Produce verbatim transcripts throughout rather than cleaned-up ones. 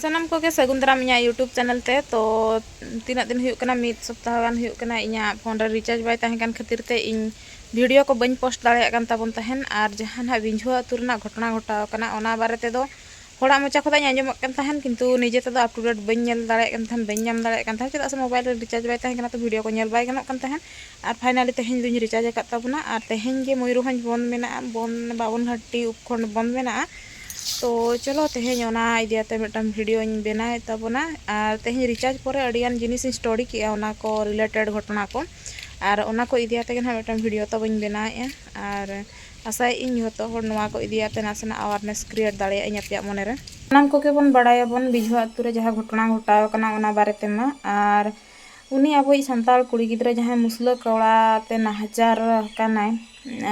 ᱥᱟᱱᱟᱢ ᱠᱚᱜᱮ ᱥᱟᱹᱜᱩᱱ ᱫᱟᱨᱟᱢ ᱤᱧᱟᱹᱜ YouTube ᱪᱮᱱᱮᱞ ᱛᱮ᱾ ᱛᱚ ᱛᱤᱱᱟᱹᱜ ᱫᱤᱱ ᱦᱩᱭᱩᱜ ᱠᱟᱱᱟ, ᱢᱤᱫ ᱥᱚᱯᱛᱟᱦᱚ ᱜᱟᱱ ᱦᱩᱭᱩᱜ ᱠᱟᱱᱟ, ᱤᱧᱟᱹᱜ ᱯᱷᱳᱱ ᱨᱮ ᱨᱤᱪᱟᱨᱡᱽ ᱵᱟᱭ ᱛᱟᱦᱮᱸ ᱠᱟᱱ ᱠᱷᱟᱹᱛᱤᱨ ᱛᱮ ᱤᱧ ᱵᱷᱤᱰᱤᱭᱳ ᱠᱚ ᱵᱟᱹᱧ ᱯᱳᱥᱴ ᱫᱟᱲᱮᱭᱟᱜ ᱠᱟᱱ ᱛᱟᱵᱚᱱ ᱛᱟᱦᱮᱱ᱾ ᱟᱨ ᱡᱟᱦᱟᱸ ᱱᱟᱦᱟᱜ ᱵᱤᱸᱡᱷᱩᱣᱟᱹ ᱟᱹᱛᱩ ᱨᱮᱱᱟᱜ ᱜᱷᱚᱴᱚᱱᱟ ᱜᱷᱚᱴᱟᱣ ᱠᱟᱱᱟ, ᱚᱱᱟ ᱵᱟᱨᱮ ᱛᱮᱫᱚ ᱦᱚᱲᱟᱜ ᱢᱚᱪᱟ ᱠᱷᱚᱱᱟᱜ ᱤᱧ ᱟᱸᱡᱚᱢᱚᱜ ᱠᱟᱱ ᱛᱟᱦᱮᱱ, ᱠᱤᱱᱛᱩ ᱱᱤᱡᱮ ᱛᱮᱫᱚ ᱟᱯ ᱴᱩ ᱰᱮᱴ ᱵᱟᱹᱧ ᱧᱮᱞ ᱫᱟᱲᱮᱭᱟᱜ ᱠᱟᱱ ᱛᱟᱦᱮᱱ, ᱵᱟᱹᱧ ᱧᱟᱢ ᱫᱟᱲᱮᱭᱟᱜ ᱠᱟᱱ ᱛᱟᱦᱮᱱ, ᱪᱮᱫᱟᱜ ᱥᱮ ᱢᱳᱵᱟᱭᱤᱞ ᱨᱮ ᱨᱤᱪᱟᱨᱡᱽ ᱵᱟᱭ ᱛᱟᱦᱮᱸ ᱠᱟᱱᱟ, ᱛᱚ ᱵᱷᱤᱰᱤᱭᱳ ᱠᱚ ᱧᱮᱞ ᱵᱟᱭ ᱜᱟᱱᱚᱜ ᱠᱟᱱ ᱛᱟᱦᱮᱱ᱾ ᱟᱨ ᱯᱷᱟᱭᱱᱟᱞᱤ ᱛᱮᱦᱮᱧ ᱫᱚᱧ ᱨᱤᱪᱟᱨᱡᱽ ᱟᱠᱟᱫ ᱛᱟᱵᱚᱱᱟ᱾ ᱟᱨ ᱛᱮᱦᱮᱧ ᱜᱮ ᱢᱚᱭᱩᱨᱵᱷᱚᱸᱡᱽ ᱵᱚᱱᱫᱷ ᱢᱮᱱᱟᱜᱼᱟ, ᱵᱚᱱᱫᱷ, ᱵᱟᱵᱚᱱ ᱜᱷᱟᱴᱤ ᱩᱯᱠᱷᱚᱸᱰ ᱵᱚᱱᱫᱷ ᱢᱮᱱᱟᱜᱼᱟ᱾ ᱛᱚ ᱪᱚᱞᱚ, ᱛᱮᱦᱮᱧ ᱚᱱᱟ ᱤᱫᱤ ᱟᱛᱮ ᱢᱤᱫᱴᱟᱝ ᱵᱷᱤᱰᱤᱭᱳᱧ ᱵᱮᱱᱟᱣᱮᱫ ᱛᱟᱵᱚᱱᱟ᱾ ᱟᱨ ᱛᱮᱦᱮᱧ ᱨᱤᱪᱟᱨᱡᱽ ᱯᱚᱨᱮ ᱟᱹᱰᱤᱜᱟᱱ ᱡᱤᱱᱤᱥᱤᱧ ᱥᱴᱚᱰᱤ ᱠᱮᱜᱼᱟ, ᱚᱱᱟ ᱠᱚ ᱨᱤᱞᱮᱴᱮᱰ ᱜᱷᱚᱴᱚᱱᱟ ᱠᱚ᱾ ᱟᱨ ᱚᱱᱟ ᱠᱚ ᱤᱫᱤ ᱟᱛᱮ ᱜᱮ ᱱᱟᱦᱟᱜ ᱢᱤᱫᱴᱟᱝ ᱵᱷᱤᱰᱤᱭᱳ ᱛᱟᱵᱚᱧ ᱵᱮᱱᱟᱣᱮᱫᱼᱟ᱾ ᱟᱨ ᱟᱥᱟᱭᱮᱫ ᱟᱹᱧ ᱡᱷᱚᱛᱚ ᱦᱚᱲ ᱱᱚᱣᱟ ᱠᱚ ᱤᱫᱤ ᱟᱛᱮ ᱱᱟᱥᱮᱱᱟᱜ ᱟᱣᱟᱨᱱᱮᱥ ᱠᱨᱤᱭᱮᱴ ᱫᱟᱲᱮᱭᱟᱜ ᱟᱹᱧ ᱟᱯᱮᱭᱟᱜ ᱢᱚᱱᱮᱨᱮ᱾ ᱥᱟᱱᱟᱢ ᱠᱚᱜᱮ ᱵᱚᱱ ᱵᱟᱲᱟᱭᱟᱵᱚᱱ ᱵᱤᱡᱷᱩ ᱟᱹᱛᱩ ᱨᱮ ᱡᱟᱦᱟᱸ ᱜᱷᱚᱴᱚᱱᱟ ᱜᱷᱚᱴᱟᱣ ᱟᱠᱟᱱᱟ ᱚᱱᱟ ᱵᱟᱨᱮ ᱛᱮᱢᱟ᱾ ᱟᱨ ᱩᱱᱤ ᱟᱵᱚᱭᱤᱡ ᱥᱟᱱᱛᱟᱲ ᱠᱩᱲᱤ ᱜᱤᱫᱽᱨᱟᱹ ᱡᱟᱦᱟᱸᱭ ᱢᱩᱥᱞᱟᱹ ᱠᱚᱲᱟ ᱛᱮ ᱱᱟᱦᱟᱪᱟᱨ ᱟᱠᱟᱱᱟᱭ,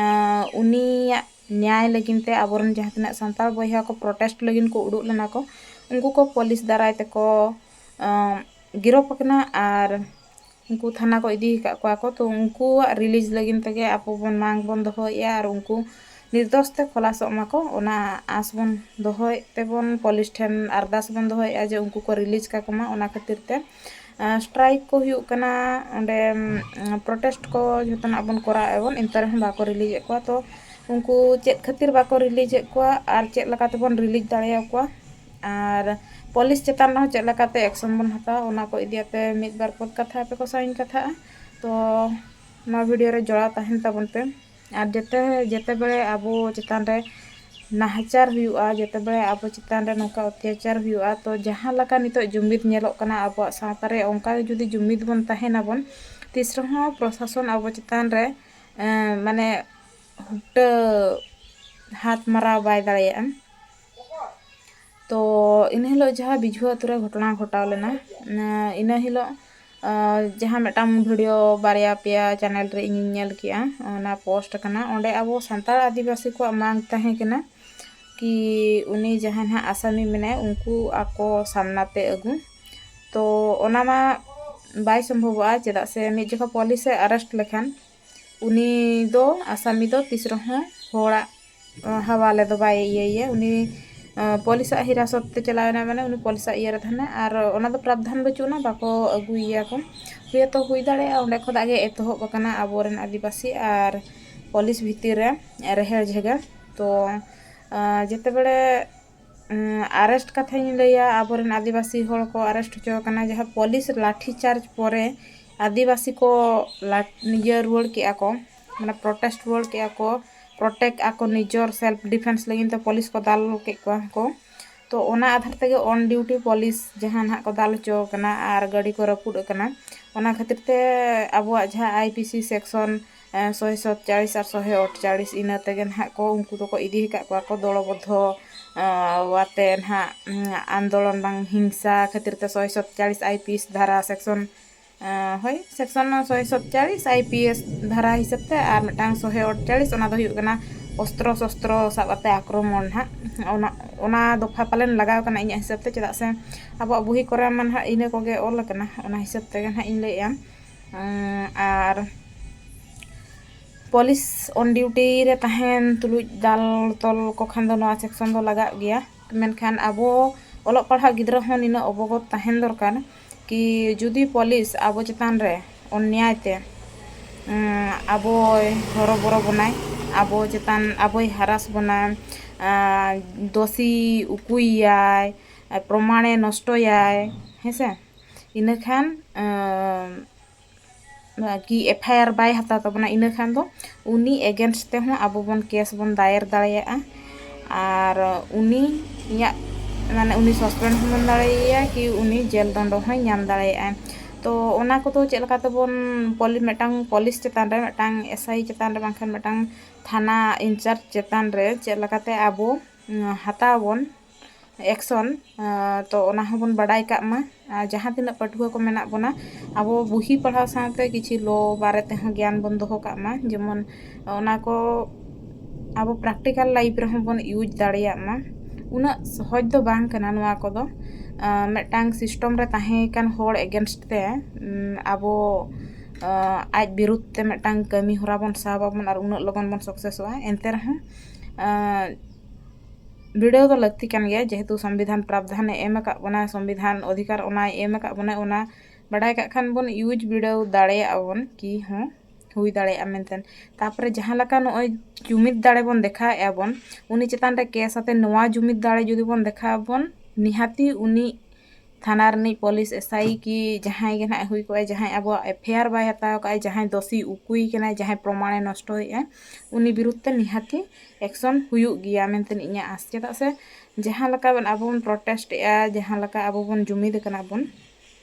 ᱟᱸ, ᱩᱱᱤᱭᱟᱜ ᱧᱟᱭ ᱞᱟᱹᱜᱤᱫ ᱛᱮ ᱟᱵᱚᱨᱮᱱ ᱡᱟᱦᱟᱸ ᱛᱤᱱᱟᱹᱜ ᱥᱟᱱᱛᱟᱲ ᱵᱚᱭᱦᱟ ᱠᱚ ᱯᱨᱚᱴᱮᱥᱴ ᱞᱟᱹᱜᱤᱫ ᱠᱚ ᱩᱰᱩᱠ ᱞᱮᱱᱟ ᱠᱚ, ᱩᱱᱠᱩ ᱠᱚ ᱯᱩᱞᱤᱥ ᱫᱟᱨᱟᱭ ᱛᱮᱠᱚ, ᱟᱸ, ᱜᱤᱨᱚᱯ ᱟᱠᱟᱱᱟ᱾ ᱟᱨ ᱩᱱᱠᱩ ᱛᱷᱟᱱᱟ ᱠᱚ ᱤᱫᱤ ᱟᱠᱟᱫ ᱠᱚᱣᱟ ᱠᱚ᱾ ᱛᱚ ᱩᱱᱠᱩᱣᱟᱜ ᱨᱤᱞᱤᱡᱽ ᱞᱟᱹᱜᱤᱫ ᱛᱮᱜᱮ ᱟᱵᱚ ᱵᱚᱱ ᱢᱟᱝ ᱵᱚᱱ ᱫᱚᱦᱚᱭᱮᱫᱼᱟ᱾ ᱟᱨ ᱩᱱᱠᱩ ᱱᱤᱨᱫᱳᱥ ᱛᱮ ᱠᱷᱚᱞᱟᱥᱚᱜ ᱢᱟᱠᱚ, ᱚᱱᱟ ᱟᱸᱥ ᱵᱚᱱ ᱫᱚᱦᱚᱭᱮᱫ ᱛᱮᱵᱚᱱ ᱯᱩᱞᱤᱥ ᱴᱷᱮᱱ ᱟᱨᱫᱟᱥ ᱵᱚᱱ ᱫᱚᱦᱚᱭᱮᱫᱼᱟ ᱡᱮ ᱩᱱᱠᱩ ᱠᱚ ᱨᱤᱞᱤᱡᱽ ᱠᱟᱠᱚ ᱢᱟ᱾ ᱚᱱᱟ ᱠᱷᱟᱹᱛᱤᱨ ᱛᱮ, ᱟᱸ, ᱥᱴᱨᱟᱭᱤᱠ ᱠᱚ ᱦᱩᱭᱩᱜ ᱠᱟᱱᱟ, ᱚᱸᱰᱮ, ᱩᱸ, ᱯᱨᱚᱴᱮᱥᱴ ᱠᱚ ᱡᱷᱚᱛᱚᱱᱟᱜ ᱵᱚᱱ ᱠᱚᱨᱟᱣᱮᱫᱼᱟ ᱵᱚᱱ, ᱮᱱᱛᱮ ᱨᱮᱦᱚᱸ ᱵᱟᱠᱚ ᱨᱤᱞᱤᱡᱮᱫ ᱠᱚᱣᱟ᱾ ᱛᱚ ᱩᱱᱠᱩ ᱪᱮᱫ ᱠᱷᱟᱹᱛᱤᱨ ᱵᱟᱠᱚ ᱨᱤᱞᱤᱡᱮᱫ ᱠᱚᱣᱟ ᱟᱨ ᱪᱮᱫ ᱞᱮᱠᱟ ᱛᱮᱵᱚᱱ ᱨᱤᱞᱤᱡᱽ ᱫᱟᱲᱮᱭᱟᱠᱚᱣᱟ, ᱟᱨ ᱯᱩᱞᱤᱥ ᱪᱮᱛᱟᱱ ᱨᱮᱦᱚᱸ ᱪᱮᱫ ᱞᱮᱠᱟᱛᱮ ᱮᱠᱥᱚᱱ ᱵᱚᱱ ᱦᱟᱛᱟᱣᱟ, ᱚᱱᱟ ᱠᱚ ᱤᱫᱤ ᱟᱛᱮ ᱢᱤᱫ ᱵᱟᱨ ᱯᱚᱫ ᱠᱟᱛᱷᱟ ᱟᱯᱮ ᱠᱚ ᱥᱟᱶ ᱤᱧ ᱠᱟᱛᱷᱟᱜᱼᱟ᱾ ᱛᱚ ᱱᱚᱣᱟ ᱵᱷᱤᱰᱤᱭᱳ ᱨᱮ ᱡᱚᱲᱟᱣ ᱛᱟᱦᱮᱱ ᱛᱟᱵᱚᱱ ᱯᱮ᱾ ᱟᱨ ᱡᱮᱛᱮ, ᱡᱮᱛᱮ ᱵᱮᱲᱮ ᱟᱵᱚ ᱪᱮᱛᱟᱱ ᱨᱮ ᱱᱟᱦᱟᱪᱟᱨ ᱦᱩᱭᱩᱜᱼᱟ, ᱡᱮᱛᱮ ᱵᱮᱲᱮ ᱟᱵᱚ ᱪᱮᱛᱟᱱ ᱨᱮ ᱱᱚᱝᱠᱟ ᱚᱛᱛᱟᱪᱟᱨ ᱦᱩᱭᱩᱜᱼᱟ, ᱛᱚ ᱡᱟᱦᱟᱸ ᱞᱮᱠᱟ ᱱᱤᱛᱚᱜ ᱡᱩᱢᱤᱫ ᱧᱮᱞᱚᱜ ᱠᱟᱱᱟ ᱟᱵᱚᱣᱟᱜ ᱥᱟᱶᱛᱟ ᱨᱮ, ᱚᱱᱠᱟ ᱜᱮ ᱡᱩᱫᱤ ᱡᱩᱢᱤᱫ ᱵᱚᱱ ᱛᱟᱦᱮᱱᱟᱵᱚᱱ, ᱛᱤᱥ ᱨᱮᱦᱚᱸ ᱯᱨᱚᱥᱟᱥᱚᱱ ᱟᱵᱚ ᱪᱮᱛᱟᱱ ᱨᱮ, ᱮᱸ, ᱢᱟᱱᱮ ᱦᱩᱴᱟᱹ ᱦᱟᱛ ᱢᱟᱨᱟᱣ ᱵᱟᱭ ᱫᱟᱲᱮᱭᱟᱜᱼᱟ᱾ ᱛᱚ ᱤᱱᱟᱹ ᱦᱤᱞᱳᱜ ᱡᱟᱦᱟᱸ ᱵᱤᱡᱷᱩ ᱟᱹᱛᱩ ᱨᱮ ᱜᱷᱚᱴᱚᱱᱟ ᱜᱷᱚᱴᱟᱣ ᱞᱮᱱᱟ, ᱤᱱᱟᱹ ᱦᱤᱞᱳᱜ, ᱟᱸ, ᱡᱟᱦᱟᱸ ᱢᱤᱫᱴᱟᱝ ᱵᱷᱤᱰᱤᱭᱳ ᱵᱟᱨᱭᱟ ᱯᱮᱭᱟ ᱪᱮᱱᱮᱞ ᱨᱮ ᱤᱧᱤᱧ ᱧᱮᱞ ᱠᱮᱜᱼᱟ, ᱚᱱᱟ ᱯᱳᱥᱴ ᱟᱠᱟᱱᱟ, ᱚᱸᱰᱮ ᱟᱵᱚ ᱥᱟᱱᱛᱟᱲ ᱟᱹᱫᱤᱵᱟᱹᱥᱤ ᱠᱚᱣᱟᱜ ᱢᱟᱝ ᱛᱟᱦᱮᱸ ᱠᱟᱱᱟ ᱠᱤ ᱩᱱᱤ ᱡᱟᱦᱟᱸᱭ ᱱᱟᱦᱟᱜ ᱟᱥᱟᱢᱤ ᱢᱮᱱᱟᱭ, ᱩᱱᱠᱩ ᱟᱠᱚ ᱥᱟᱢᱱᱟ ᱛᱮ ᱟᱹᱜᱩ᱾ ᱛᱚ ᱚᱱᱟ ᱢᱟ ᱵᱟᱭ ᱥᱚᱢᱵᱷᱚᱵᱚᱜᱼᱟ, ᱪᱮᱫᱟᱜ ᱥᱮ ᱢᱤᱫ ᱡᱚᱠᱷᱟ ᱯᱩᱞᱤᱥ ᱮ ᱟᱨᱮᱥᱴ ᱞᱮᱠᱷᱟᱱ ᱩᱱᱤ ᱫᱚ, ᱟᱥᱟᱢᱤ ᱫᱚ ᱛᱤᱥ ᱨᱮᱦᱚᱸ ᱦᱚᱲᱟᱜ, ᱟᱸ, ᱦᱟᱣᱟᱞᱮ ᱫᱚ ᱵᱟᱭ ᱤᱭᱟᱹᱭᱟ᱾ ᱩᱱᱤ ᱯᱩᱞᱤᱥᱟᱜ ᱦᱤᱨᱟᱥᱚᱛ ᱛᱮ ᱪᱟᱞᱟᱣ ᱮᱱᱟ, ᱢᱟᱱᱮ ᱩᱱᱤ ᱯᱩᱞᱤᱥᱟᱜ ᱤᱭᱟᱹ ᱨᱮ ᱛᱟᱦᱮᱱᱟ, ᱟᱨ ᱚᱱᱟ ᱫᱚ ᱯᱨᱟᱵᱽᱫᱷᱟᱱ ᱵᱟᱹᱪᱩᱜ ᱟᱱᱟ, ᱵᱟᱠᱚ ᱟᱹᱜᱩᱭᱮᱭᱟ ᱠᱚ᱾ ᱦᱩᱭᱛᱚ ᱦᱩᱭ ᱫᱟᱲᱮᱭᱟᱜᱼᱟ ᱚᱸᱰᱮ ᱠᱷᱚᱱᱟᱜ ᱜᱮ ᱮᱛᱚᱦᱚᱵ ᱟᱠᱟᱱᱟ ᱟᱵᱚᱨᱮᱱ ᱟᱹᱫᱤᱵᱟᱹᱥᱤ ᱟᱨ ᱯᱩᱞᱤᱥ ᱵᱷᱤᱛᱤᱨ ᱨᱮ ᱨᱮᱦᱮᱲ ᱡᱷᱮᱜᱮᱲ᱾ ᱛᱚ ᱡᱮᱛᱮ ᱵᱮᱲᱮ ᱟᱨᱮᱥᱴ ᱠᱟᱛᱷᱟᱧ ᱞᱟᱹᱭᱟ, ᱟᱵᱚᱨᱮᱱ ᱟᱹᱫᱤᱵᱟᱹᱥᱤ ᱦᱚᱲ ᱠᱚ ᱟᱨᱮᱥᱴ ᱦᱚᱪᱚ ᱟᱠᱟᱱᱟ, ᱡᱟᱦᱟᱸ ᱯᱩᱞᱤᱥ ᱞᱟᱴᱷᱤ ᱪᱟᱨᱡᱽ ᱯᱚᱨᱮ ᱟᱹᱫᱤᱵᱟᱹᱥᱤ ᱠᱚ ᱤᱭᱟᱹ ᱨᱩᱣᱟᱹᱲ ᱠᱮᱜᱼᱟ ᱠᱚ, ᱢᱟᱱᱮ ᱯᱨᱚᱴᱮᱥᱴ ᱨᱩᱣᱟᱹᱲ ᱠᱮᱜᱼᱟ ᱠᱚ, ᱯᱨᱚᱴᱮᱠᱴ ᱟᱠᱚ ᱱᱤᱡᱚᱨ ᱥᱮᱞᱯ ᱰᱤᱯᱷᱮᱱᱥ ᱞᱟᱹᱜᱤᱫ ᱛᱮ ᱯᱩᱞᱤᱥ ᱠᱚ ᱫᱟᱞ ᱠᱮᱫ ᱠᱚᱣᱟ ᱠᱚ᱾ ᱛᱚ ᱚᱱᱟ ᱟᱫᱷᱟᱨ ᱛᱮᱜᱮ ᱚᱱ ᱰᱤᱭᱩᱴᱤ ᱯᱩᱞᱤᱥ ᱡᱟᱦᱟᱸ ᱱᱟᱦᱟᱜ ᱠᱚ ᱫᱟᱞ ᱦᱚᱪᱚ ᱟᱠᱟᱱᱟ ᱟᱨ ᱜᱟᱹᱰᱤ ᱠᱚ ᱨᱟᱹᱯᱩᱫ ᱟᱠᱟᱱᱟ, ᱚᱱᱟ ᱠᱷᱟᱹᱛᱤᱨ ᱛᱮ ᱟᱵᱚᱣᱟᱜ ᱡᱟᱦᱟᱸ ᱟᱭ ᱯᱤ ᱥᱤ ᱥᱮᱠᱥᱚᱱ ᱥᱚᱭ ᱥᱟᱛᱪᱟᱲᱤᱥ ᱟᱨ ᱥᱚᱭ ᱟᱴᱪᱟᱲᱤᱥ, ᱤᱱᱟᱹ ᱛᱮᱜᱮ ᱱᱟᱦᱟᱜ ᱠᱚ ᱩᱱᱠᱩ ᱫᱚᱠᱚ ᱤᱫᱤ ᱟᱠᱟᱫ ᱠᱚᱣᱟ ᱠᱚ ᱫᱚᱞᱚᱵᱚᱫᱽᱫᱷᱚ ᱟᱛᱮ ᱱᱟᱦᱟᱜ ᱟᱱᱫᱳᱞᱚᱱ ᱵᱟᱝ ᱦᱤᱝᱥᱟ ᱠᱷᱟᱹᱛᱤᱨ ᱛᱮ ᱥᱚᱭ ᱥᱟᱛᱪᱟᱲᱤᱥ ᱟᱭ ᱯᱤ ᱮᱥ ᱫᱷᱟᱨᱟ ᱥᱮᱠᱥᱚᱱ ᱦᱳᱭ ᱥᱮᱠᱥᱚᱱ ᱥᱚᱭ ᱥᱟᱛᱪᱟᱲᱤᱥ ᱟᱭ ᱯᱤ ᱮᱥ ᱫᱷᱟᱨᱟ ᱦᱤᱥᱟᱹᱵ ᱛᱮ, ᱟᱨ ᱢᱤᱫᱴᱟᱝ ᱥᱚᱭ ᱟᱴᱪᱟᱲᱤᱥ, ᱚᱱᱟ ᱫᱚ ᱦᱩᱭᱩᱜ ᱠᱟᱱᱟ ᱚᱥᱛᱨᱚ ᱥᱚᱥᱛᱨᱚ ᱥᱟᱵ ᱠᱟᱛᱮ ᱟᱠᱨᱚᱢᱚᱱ ᱱᱟᱦᱟᱜ᱾ ᱚᱱᱟ ᱚᱱᱟ ᱫᱚᱯᱷᱟ ᱯᱟᱞᱮᱱ ᱞᱟᱜᱟᱣ ᱠᱟᱱᱟ ᱤᱧᱟᱹᱜ ᱦᱤᱥᱟᱹᱵ ᱛᱮ, ᱪᱮᱫᱟᱜ ᱥᱮ ᱟᱵᱚᱣᱟᱜ ᱵᱩᱦᱤ ᱠᱚᱨᱮ ᱢᱟ ᱱᱟᱦᱟᱜ ᱤᱱᱟᱹ ᱠᱚᱜᱮ ᱚᱞ ᱟᱠᱟᱱᱟ, ᱚᱱᱟ ᱦᱤᱥᱟᱹᱵ ᱛᱮᱜᱮ ᱱᱟᱦᱟᱜ ᱤᱧ ᱞᱟᱹᱭᱮᱜᱼᱟ᱾ ᱟᱨ ᱯᱩᱞᱤᱥ ᱚᱱ ᱰᱤᱭᱩᱴᱤ ᱨᱮ ᱛᱟᱦᱮᱱ ᱛᱩᱞᱩᱡ ᱫᱟᱞ ᱛᱚᱞ ᱠᱚ ᱠᱷᱟᱱ ᱫᱚ ᱱᱚᱣᱟ ᱥᱮᱠᱥᱚᱱ ᱫᱚ ᱞᱟᱜᱟᱜ ᱜᱮᱭᱟ᱾ ᱢᱮᱱᱠᱷᱟᱱ ᱟᱵᱚ ᱚᱞᱚᱜ ᱯᱟᱲᱦᱟᱜ ᱜᱤᱫᱽᱨᱟᱹ ᱦᱚᱸ ᱱᱤᱱᱟᱹᱜ ᱚᱵᱚᱜᱚᱛ ᱛᱟᱦᱮᱱ ᱫᱚᱨᱠᱟᱨ ᱠᱤ ᱡᱩᱫᱤ ᱯᱩᱞᱤᱥ ᱟᱵᱚ ᱪᱮᱛᱟᱱ ᱨᱮ ᱚᱱᱱᱭᱟᱭ ᱛᱮ ᱟᱵᱚᱭ ᱦᱚᱨᱚᱵᱚᱨᱚ ᱵᱚᱱᱟᱭ, ᱟᱵᱚ ᱪᱮᱛᱟᱱ ᱟᱵᱚᱭ ᱦᱟᱨᱟᱥ ᱵᱚᱱᱟ, ᱫᱳᱥᱤ ᱩᱠᱩᱭᱮᱭᱟᱭ, ᱯᱨᱚᱢᱟᱬᱮ ᱱᱚᱥᱴᱚᱭᱟᱭ, ᱦᱮᱸᱥᱮ, ᱤᱱᱟᱹᱠᱷᱟᱱ ᱠᱤ ᱮᱯᱷ ᱟᱭ ᱟᱨ ᱵᱟᱭ ᱦᱟᱛᱟᱣ ᱛᱟᱵᱚᱱᱟ, ᱤᱱᱟᱹ ᱠᱷᱟᱱ ᱫᱚ ᱩᱱᱤ ᱮᱜᱮᱱᱥᱴ ᱛᱮᱦᱚᱸ ᱟᱵᱚ ᱵᱚᱱ ᱠᱮᱥ ᱵᱚᱱ ᱫᱟᱭᱮᱨ ᱫᱟᱲᱮᱭᱟᱜᱼᱟ᱾ ᱟᱨ ᱩᱱᱤᱭᱟᱜ ᱢᱟᱱᱮ ᱩᱱᱤ ᱥᱟᱥᱯᱮᱱᱰ ᱦᱚᱸᱵᱚᱱ ᱫᱟᱲᱮᱭᱟᱭᱟ ᱠᱤ ᱩᱱᱤ ᱡᱮᱞ ᱫᱚᱱᱰᱚ ᱦᱚᱸᱭ ᱧᱟᱢ ᱫᱟᱲᱮᱭᱟᱜᱼᱟ᱾ ᱛᱚ ᱚᱱᱟ ᱠᱚᱫᱚ ᱪᱮᱫ ᱞᱮᱠᱟ ᱛᱮᱵᱚᱱ ᱯᱚᱞᱤ ᱢᱤᱫᱴᱟᱝ ᱯᱩᱞᱤᱥ ᱪᱮᱛᱟᱱ ᱨᱮ, ᱢᱤᱫᱴᱟᱝ ᱮᱥ ᱟᱭ ᱪᱮᱛᱟᱱ ᱨᱮ, ᱵᱟᱝᱠᱷᱟᱱ ᱢᱤᱫᱴᱟᱝ ᱛᱷᱟᱱᱟ ᱤᱱᱪᱟᱨᱡᱽ ᱪᱮᱛᱟᱱ ᱨᱮ ᱪᱮᱫ ᱞᱮᱠᱟᱛᱮ ᱟᱵᱚ ᱦᱟᱛᱟᱣ ᱟᱵᱚᱱ ᱮᱠᱥᱚᱱ, ᱛᱚ ᱚᱱᱟ ᱦᱚᱸᱵᱚᱱ ᱵᱟᱰᱟᱭ ᱠᱟᱜ ᱢᱟ᱾ ᱟᱨ ᱡᱟᱦᱟᱸ ᱛᱤᱱᱟᱹᱜ ᱯᱟᱹᱴᱷᱩᱣᱟᱹ ᱠᱚ ᱢᱮᱱᱟᱜ ᱵᱚᱱᱟ, ᱟᱵᱚ ᱵᱩᱦᱤ ᱯᱟᱲᱦᱟᱣ ᱥᱟᱶᱛᱮ ᱠᱤᱪᱷᱩ ᱞᱚ ᱵᱟᱨᱮ ᱛᱮᱦᱚᱸ ᱜᱮᱭᱟᱱ ᱵᱚᱱ ᱫᱚᱦᱚ ᱠᱟᱜ ᱢᱟ᱾ ᱡᱮᱢᱚᱱ ᱚᱱᱟ ᱠᱚ ᱟᱵᱚ ᱯᱨᱮᱠᱴᱤᱠᱮᱞ ᱞᱟᱭᱤᱯᱷ ᱨᱮᱦᱚᱸ ᱵᱚᱱ ᱤᱭᱩᱡᱽ ᱫᱟᱲᱮᱭᱟᱜ ᱢᱟ᱾ ᱩᱱᱟᱹᱜ ᱥᱚᱦᱚᱡᱽ ᱫᱚ ᱵᱟᱝ ᱠᱟᱱᱟ ᱱᱚᱣᱟ ᱠᱚᱫᱚ᱾ ᱢᱤᱫᱴᱟᱝ ᱥᱤᱥᱴᱚᱢ ᱨᱮ ᱛᱟᱦᱮᱸ ᱟᱠᱟᱱ ᱦᱚᱲ ᱮᱜᱮᱱᱥᱴ ᱛᱮ ᱟᱵᱚ ᱟᱡ ᱵᱤᱨᱩᱫᱽ ᱛᱮ ᱢᱤᱫᱴᱟᱝ ᱠᱟᱹᱢᱤ ᱦᱚᱨᱟ ᱵᱚᱱ ᱥᱟᱵ ᱟᱵᱚᱱ ᱟᱨ ᱩᱱᱟᱹᱜ ᱞᱚᱜᱚᱱ ᱵᱚᱱ ᱥᱟᱠᱥᱮᱥᱚᱜᱼᱟ᱾ ᱮᱱᱛᱮ ᱨᱮᱦᱚᱸ ᱵᱤᱰᱟᱹᱣ ᱫᱚ ᱞᱟᱹᱠᱛᱤ ᱠᱟᱱ ᱜᱮᱭᱟ, ᱡᱮᱦᱮᱛᱩ ᱥᱚᱝᱵᱤᱫᱷᱟᱱ ᱯᱨᱟᱵᱽᱫᱷᱟᱱᱮ ᱮᱢ ᱟᱠᱟᱫ ᱵᱚᱱᱟ, ᱥᱚᱝᱵᱤᱫᱷᱟᱱ ᱚᱫᱷᱤᱠᱟᱨ ᱚᱱᱟᱭ ᱮᱢ ᱟᱠᱟᱫ ᱵᱚᱱᱟ, ᱚᱱᱟ ᱵᱟᱰᱟᱭ ᱠᱟᱜ ᱠᱷᱟᱱ ᱵᱚᱱ ᱤᱭᱩᱡᱽ ᱵᱤᱰᱟᱹᱣ ᱫᱟᱲᱮᱭᱟᱜᱼᱟ ᱵᱚᱱ ᱠᱤ ᱦᱚᱸ ᱦᱩᱭ ᱫᱟᱲᱮᱭᱟᱜᱼᱟ ᱢᱮᱱᱛᱮ᱾ ᱛᱟᱯᱚᱨᱮ ᱡᱟᱦᱟᱸ ᱞᱮᱠᱟ ᱱᱚᱜᱼᱚᱭ ᱡᱩᱢᱤᱫ ᱫᱟᱲᱮ ᱵᱚᱱ ᱫᱮᱠᱷᱟᱣᱮᱫᱼᱟ ᱵᱚᱱ, ᱩᱱᱤ ᱪᱮᱛᱟᱱ ᱨᱮ ᱠᱮᱥ ᱟᱛᱮ ᱱᱚᱣᱟ ᱡᱩᱢᱤᱫ ᱫᱟᱲᱮ ᱡᱩᱫᱤ ᱵᱚᱱ ᱫᱮᱠᱷᱟᱣ ᱟᱵᱚᱱ, ᱱᱤᱦᱟᱹᱛᱤ ᱩᱱᱤ ᱛᱷᱟᱱᱟ ᱨᱤᱱᱤᱡ ᱯᱩᱞᱤᱥ ᱮᱥ ᱟᱭ ᱠᱤ ᱡᱟᱦᱟᱸᱭ ᱜᱮ ᱱᱟᱦᱟᱜ ᱦᱩᱭ ᱠᱚᱜᱼᱟᱭ, ᱡᱟᱦᱟᱸᱭ ᱟᱵᱚᱣᱟᱜ ᱮᱯᱷ ᱟᱭ ᱟᱨ ᱵᱟᱭ ᱦᱟᱛᱟᱣ ᱠᱟᱜᱼᱟᱭ, ᱡᱟᱦᱟᱸᱭ ᱫᱳᱥᱤ ᱩᱠᱩᱭ ᱠᱟᱱᱟᱭ, ᱡᱟᱦᱟᱸᱭ ᱯᱨᱚᱢᱟᱬᱮ ᱱᱚᱥᱴᱚᱭᱮᱫᱼᱟ, ᱩᱱᱤ ᱵᱤᱨᱩᱫᱷ ᱛᱮ ᱱᱤᱦᱟᱹᱛᱤ ᱮᱠᱥᱚᱱ ᱦᱩᱭᱩᱜ ᱜᱮᱭᱟ ᱢᱮᱱᱛᱮ ᱤᱧᱟᱹᱜ ᱟᱸᱥ᱾ ᱪᱮᱫᱟᱜ ᱥᱮ ᱡᱟᱦᱟᱸ ᱞᱮᱠᱟ ᱵᱚᱱ, ᱟᱵᱚ ᱵᱚᱱ ᱯᱨᱚᱴᱮᱥᱴ ᱮᱫᱼᱟ, ᱡᱟᱦᱟᱸ ᱞᱮᱠᱟ ᱟᱵᱚ ᱵᱚᱱ ᱡᱩᱢᱤᱫ ᱟᱠᱟᱱᱟ ᱵᱚᱱ,